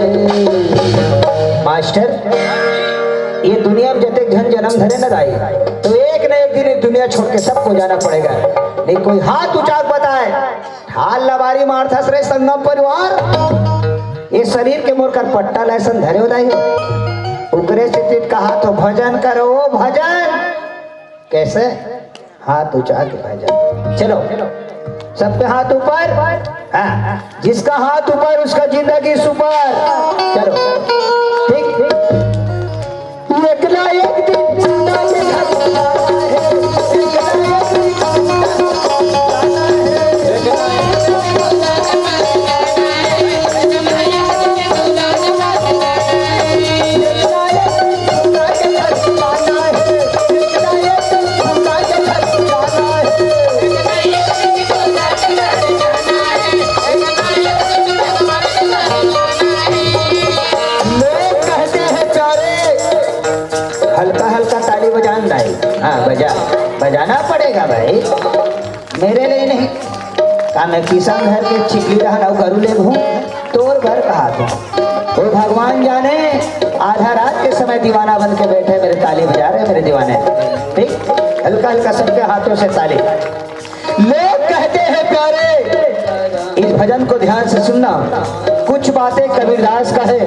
मास्टर, ये दुनिया में जतेक झन जन्म धरे न दाई, तो एक न एक दिन ये दुनिया छोड़ के सबको जाना पड़ेगा। नहीं कोई हाथ उठा के बताए, ठाल लबारी मारथस रे संगम परिवार, ये शरीर के मोर कर पट्टा लाइसन धरे हो दाई। ओकरे से चित कहा तो भजन करो, भजन। कैसे? हाथ ऊंचा के भजन। चलो, सबके हाथ ऊपर। हाँ, जिसका हाथ ऊपर उसका जिंदगी सुपर। चलो, ठीक, ठीक। एकला एक दिन टूटा के घर जाना है, एकला एक दिन टूटा के घर जाना है। हल्का हल्का ताली बजान दाई। हाँ, बजा, बजाना पड़ेगा भाई, मेरे लिए नहीं। का मैं किसान घर के छिपली रहन अउ गरू ले घूम? तोर घर कहा था? वो भगवान जाने, आधा रात के समय दीवाना बन के बैठे, मेरे ताली बजा रहे मेरे दीवाने। ठीक, हल्का हल्का सबके हाथों से ताली। लोग कहते हैं प्यारे, इस भजन को ध्यान से सुनना, कुछ बातें कबीरदास का है,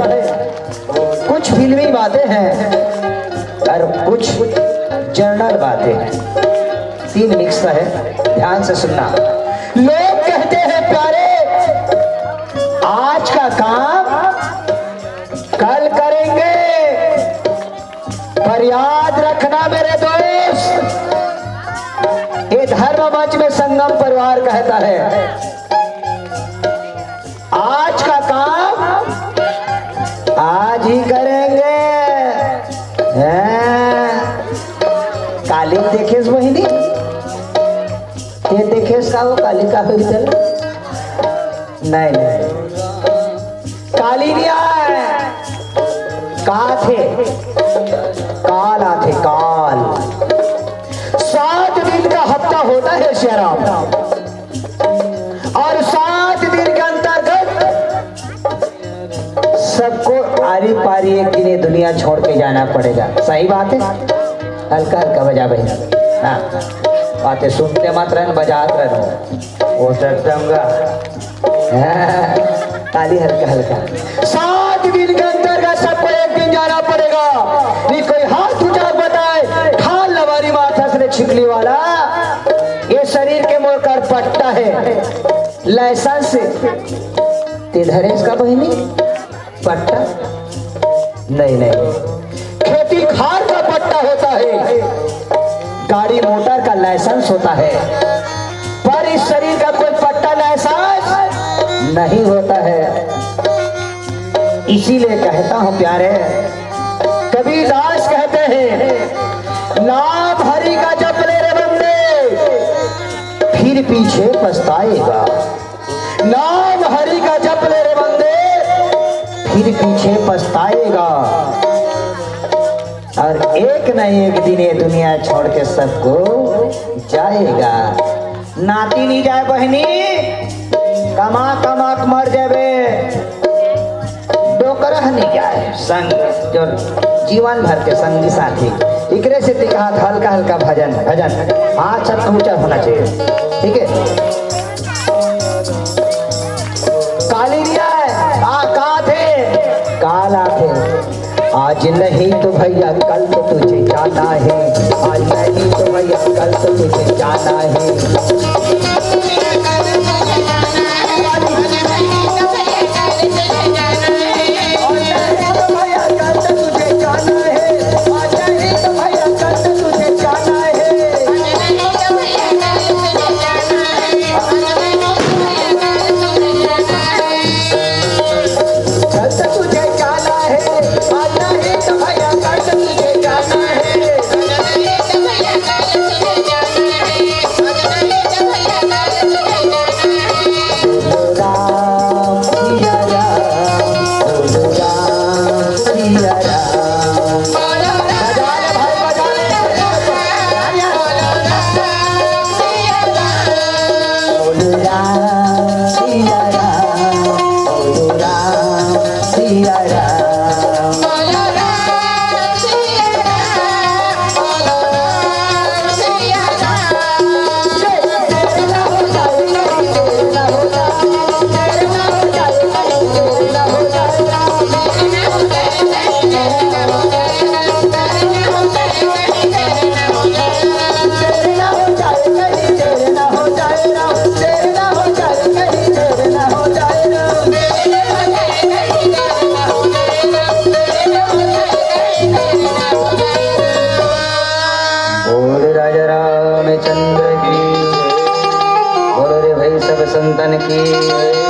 कुछ फिल्मी बातें हैं और कुछ जनरल बातें हैं, तीन मिक्स है। ध्यान से सुनना। लोग कहते हैं प्यारे, आज का काम कल करेंगे, पर याद रखना मेरे दोस्त, ये धर्म मंच में संगम परिवार कहता है, आज का काम आज ही करेंगे। हैं? काली देखेस बहिनी, ये देखेस का वो काली का हुई चल? नहीं, नहीं। काली नहीं आए, का थे? काल आथे, काल। सात दिन का हफ्ता होता है श्याम, और सात दिन के अंतर्गत सबको आरी पारी एक दिन ये दुनिया छोड़ के जाना पड़ेगा। सही बात है, हल्का हल्का बजा भाई। हाँ, बातें सुनते मत रहन, बजात रहन। वो तो एकदम का, हाँ, ताली हल्का हल्का। सात दिन के अंतर्गत सबको एक दिन जाना पड़ेगा। नहीं कोई हाथ उठा बताए, ठान लवारी माथा से छिपली वाला, ये शरीर के मोर कर पट्टा है, लाइसेंस। ते धरेस का बहिनी पट्टा? नहीं, नहीं। खेती खार का पट्टा होता है, गाड़ी मोटर का लाइसेंस होता है, पर इस शरीर का कोई पट्टा लाइसेंस नहीं होता है। इसीलिए कहता हूं प्यारे, कबीरदास कहते हैं, नाम हरि का जप ले रे बंदे, फिर पीछे पछताएगा। नाम हरि का जप ले रे बंदे, फिर पीछे पछताएगा। और एक न एक दिन ये दुनिया छोड़ के सबको जाएगा। नाती नहीं जाए बहिनी, कमा कमा के मर जाबे, डोकरा नहीं जाए संग, जो जीवन भर के संगी साथी। इकरे से तिकात हल्का हल्का भजन, भजन। हाथ सब ऊंचा होना चाहिए, ठीक है? काली नहीं आए, आ, का थे? काल आथे। आज नहीं तो भैया कल तो तुझे जाना है, आज नहीं तो भैया कल तो तुझे जाना है। बोल राजा रामचंद्र की, बोलो रे भाई सब संतन की।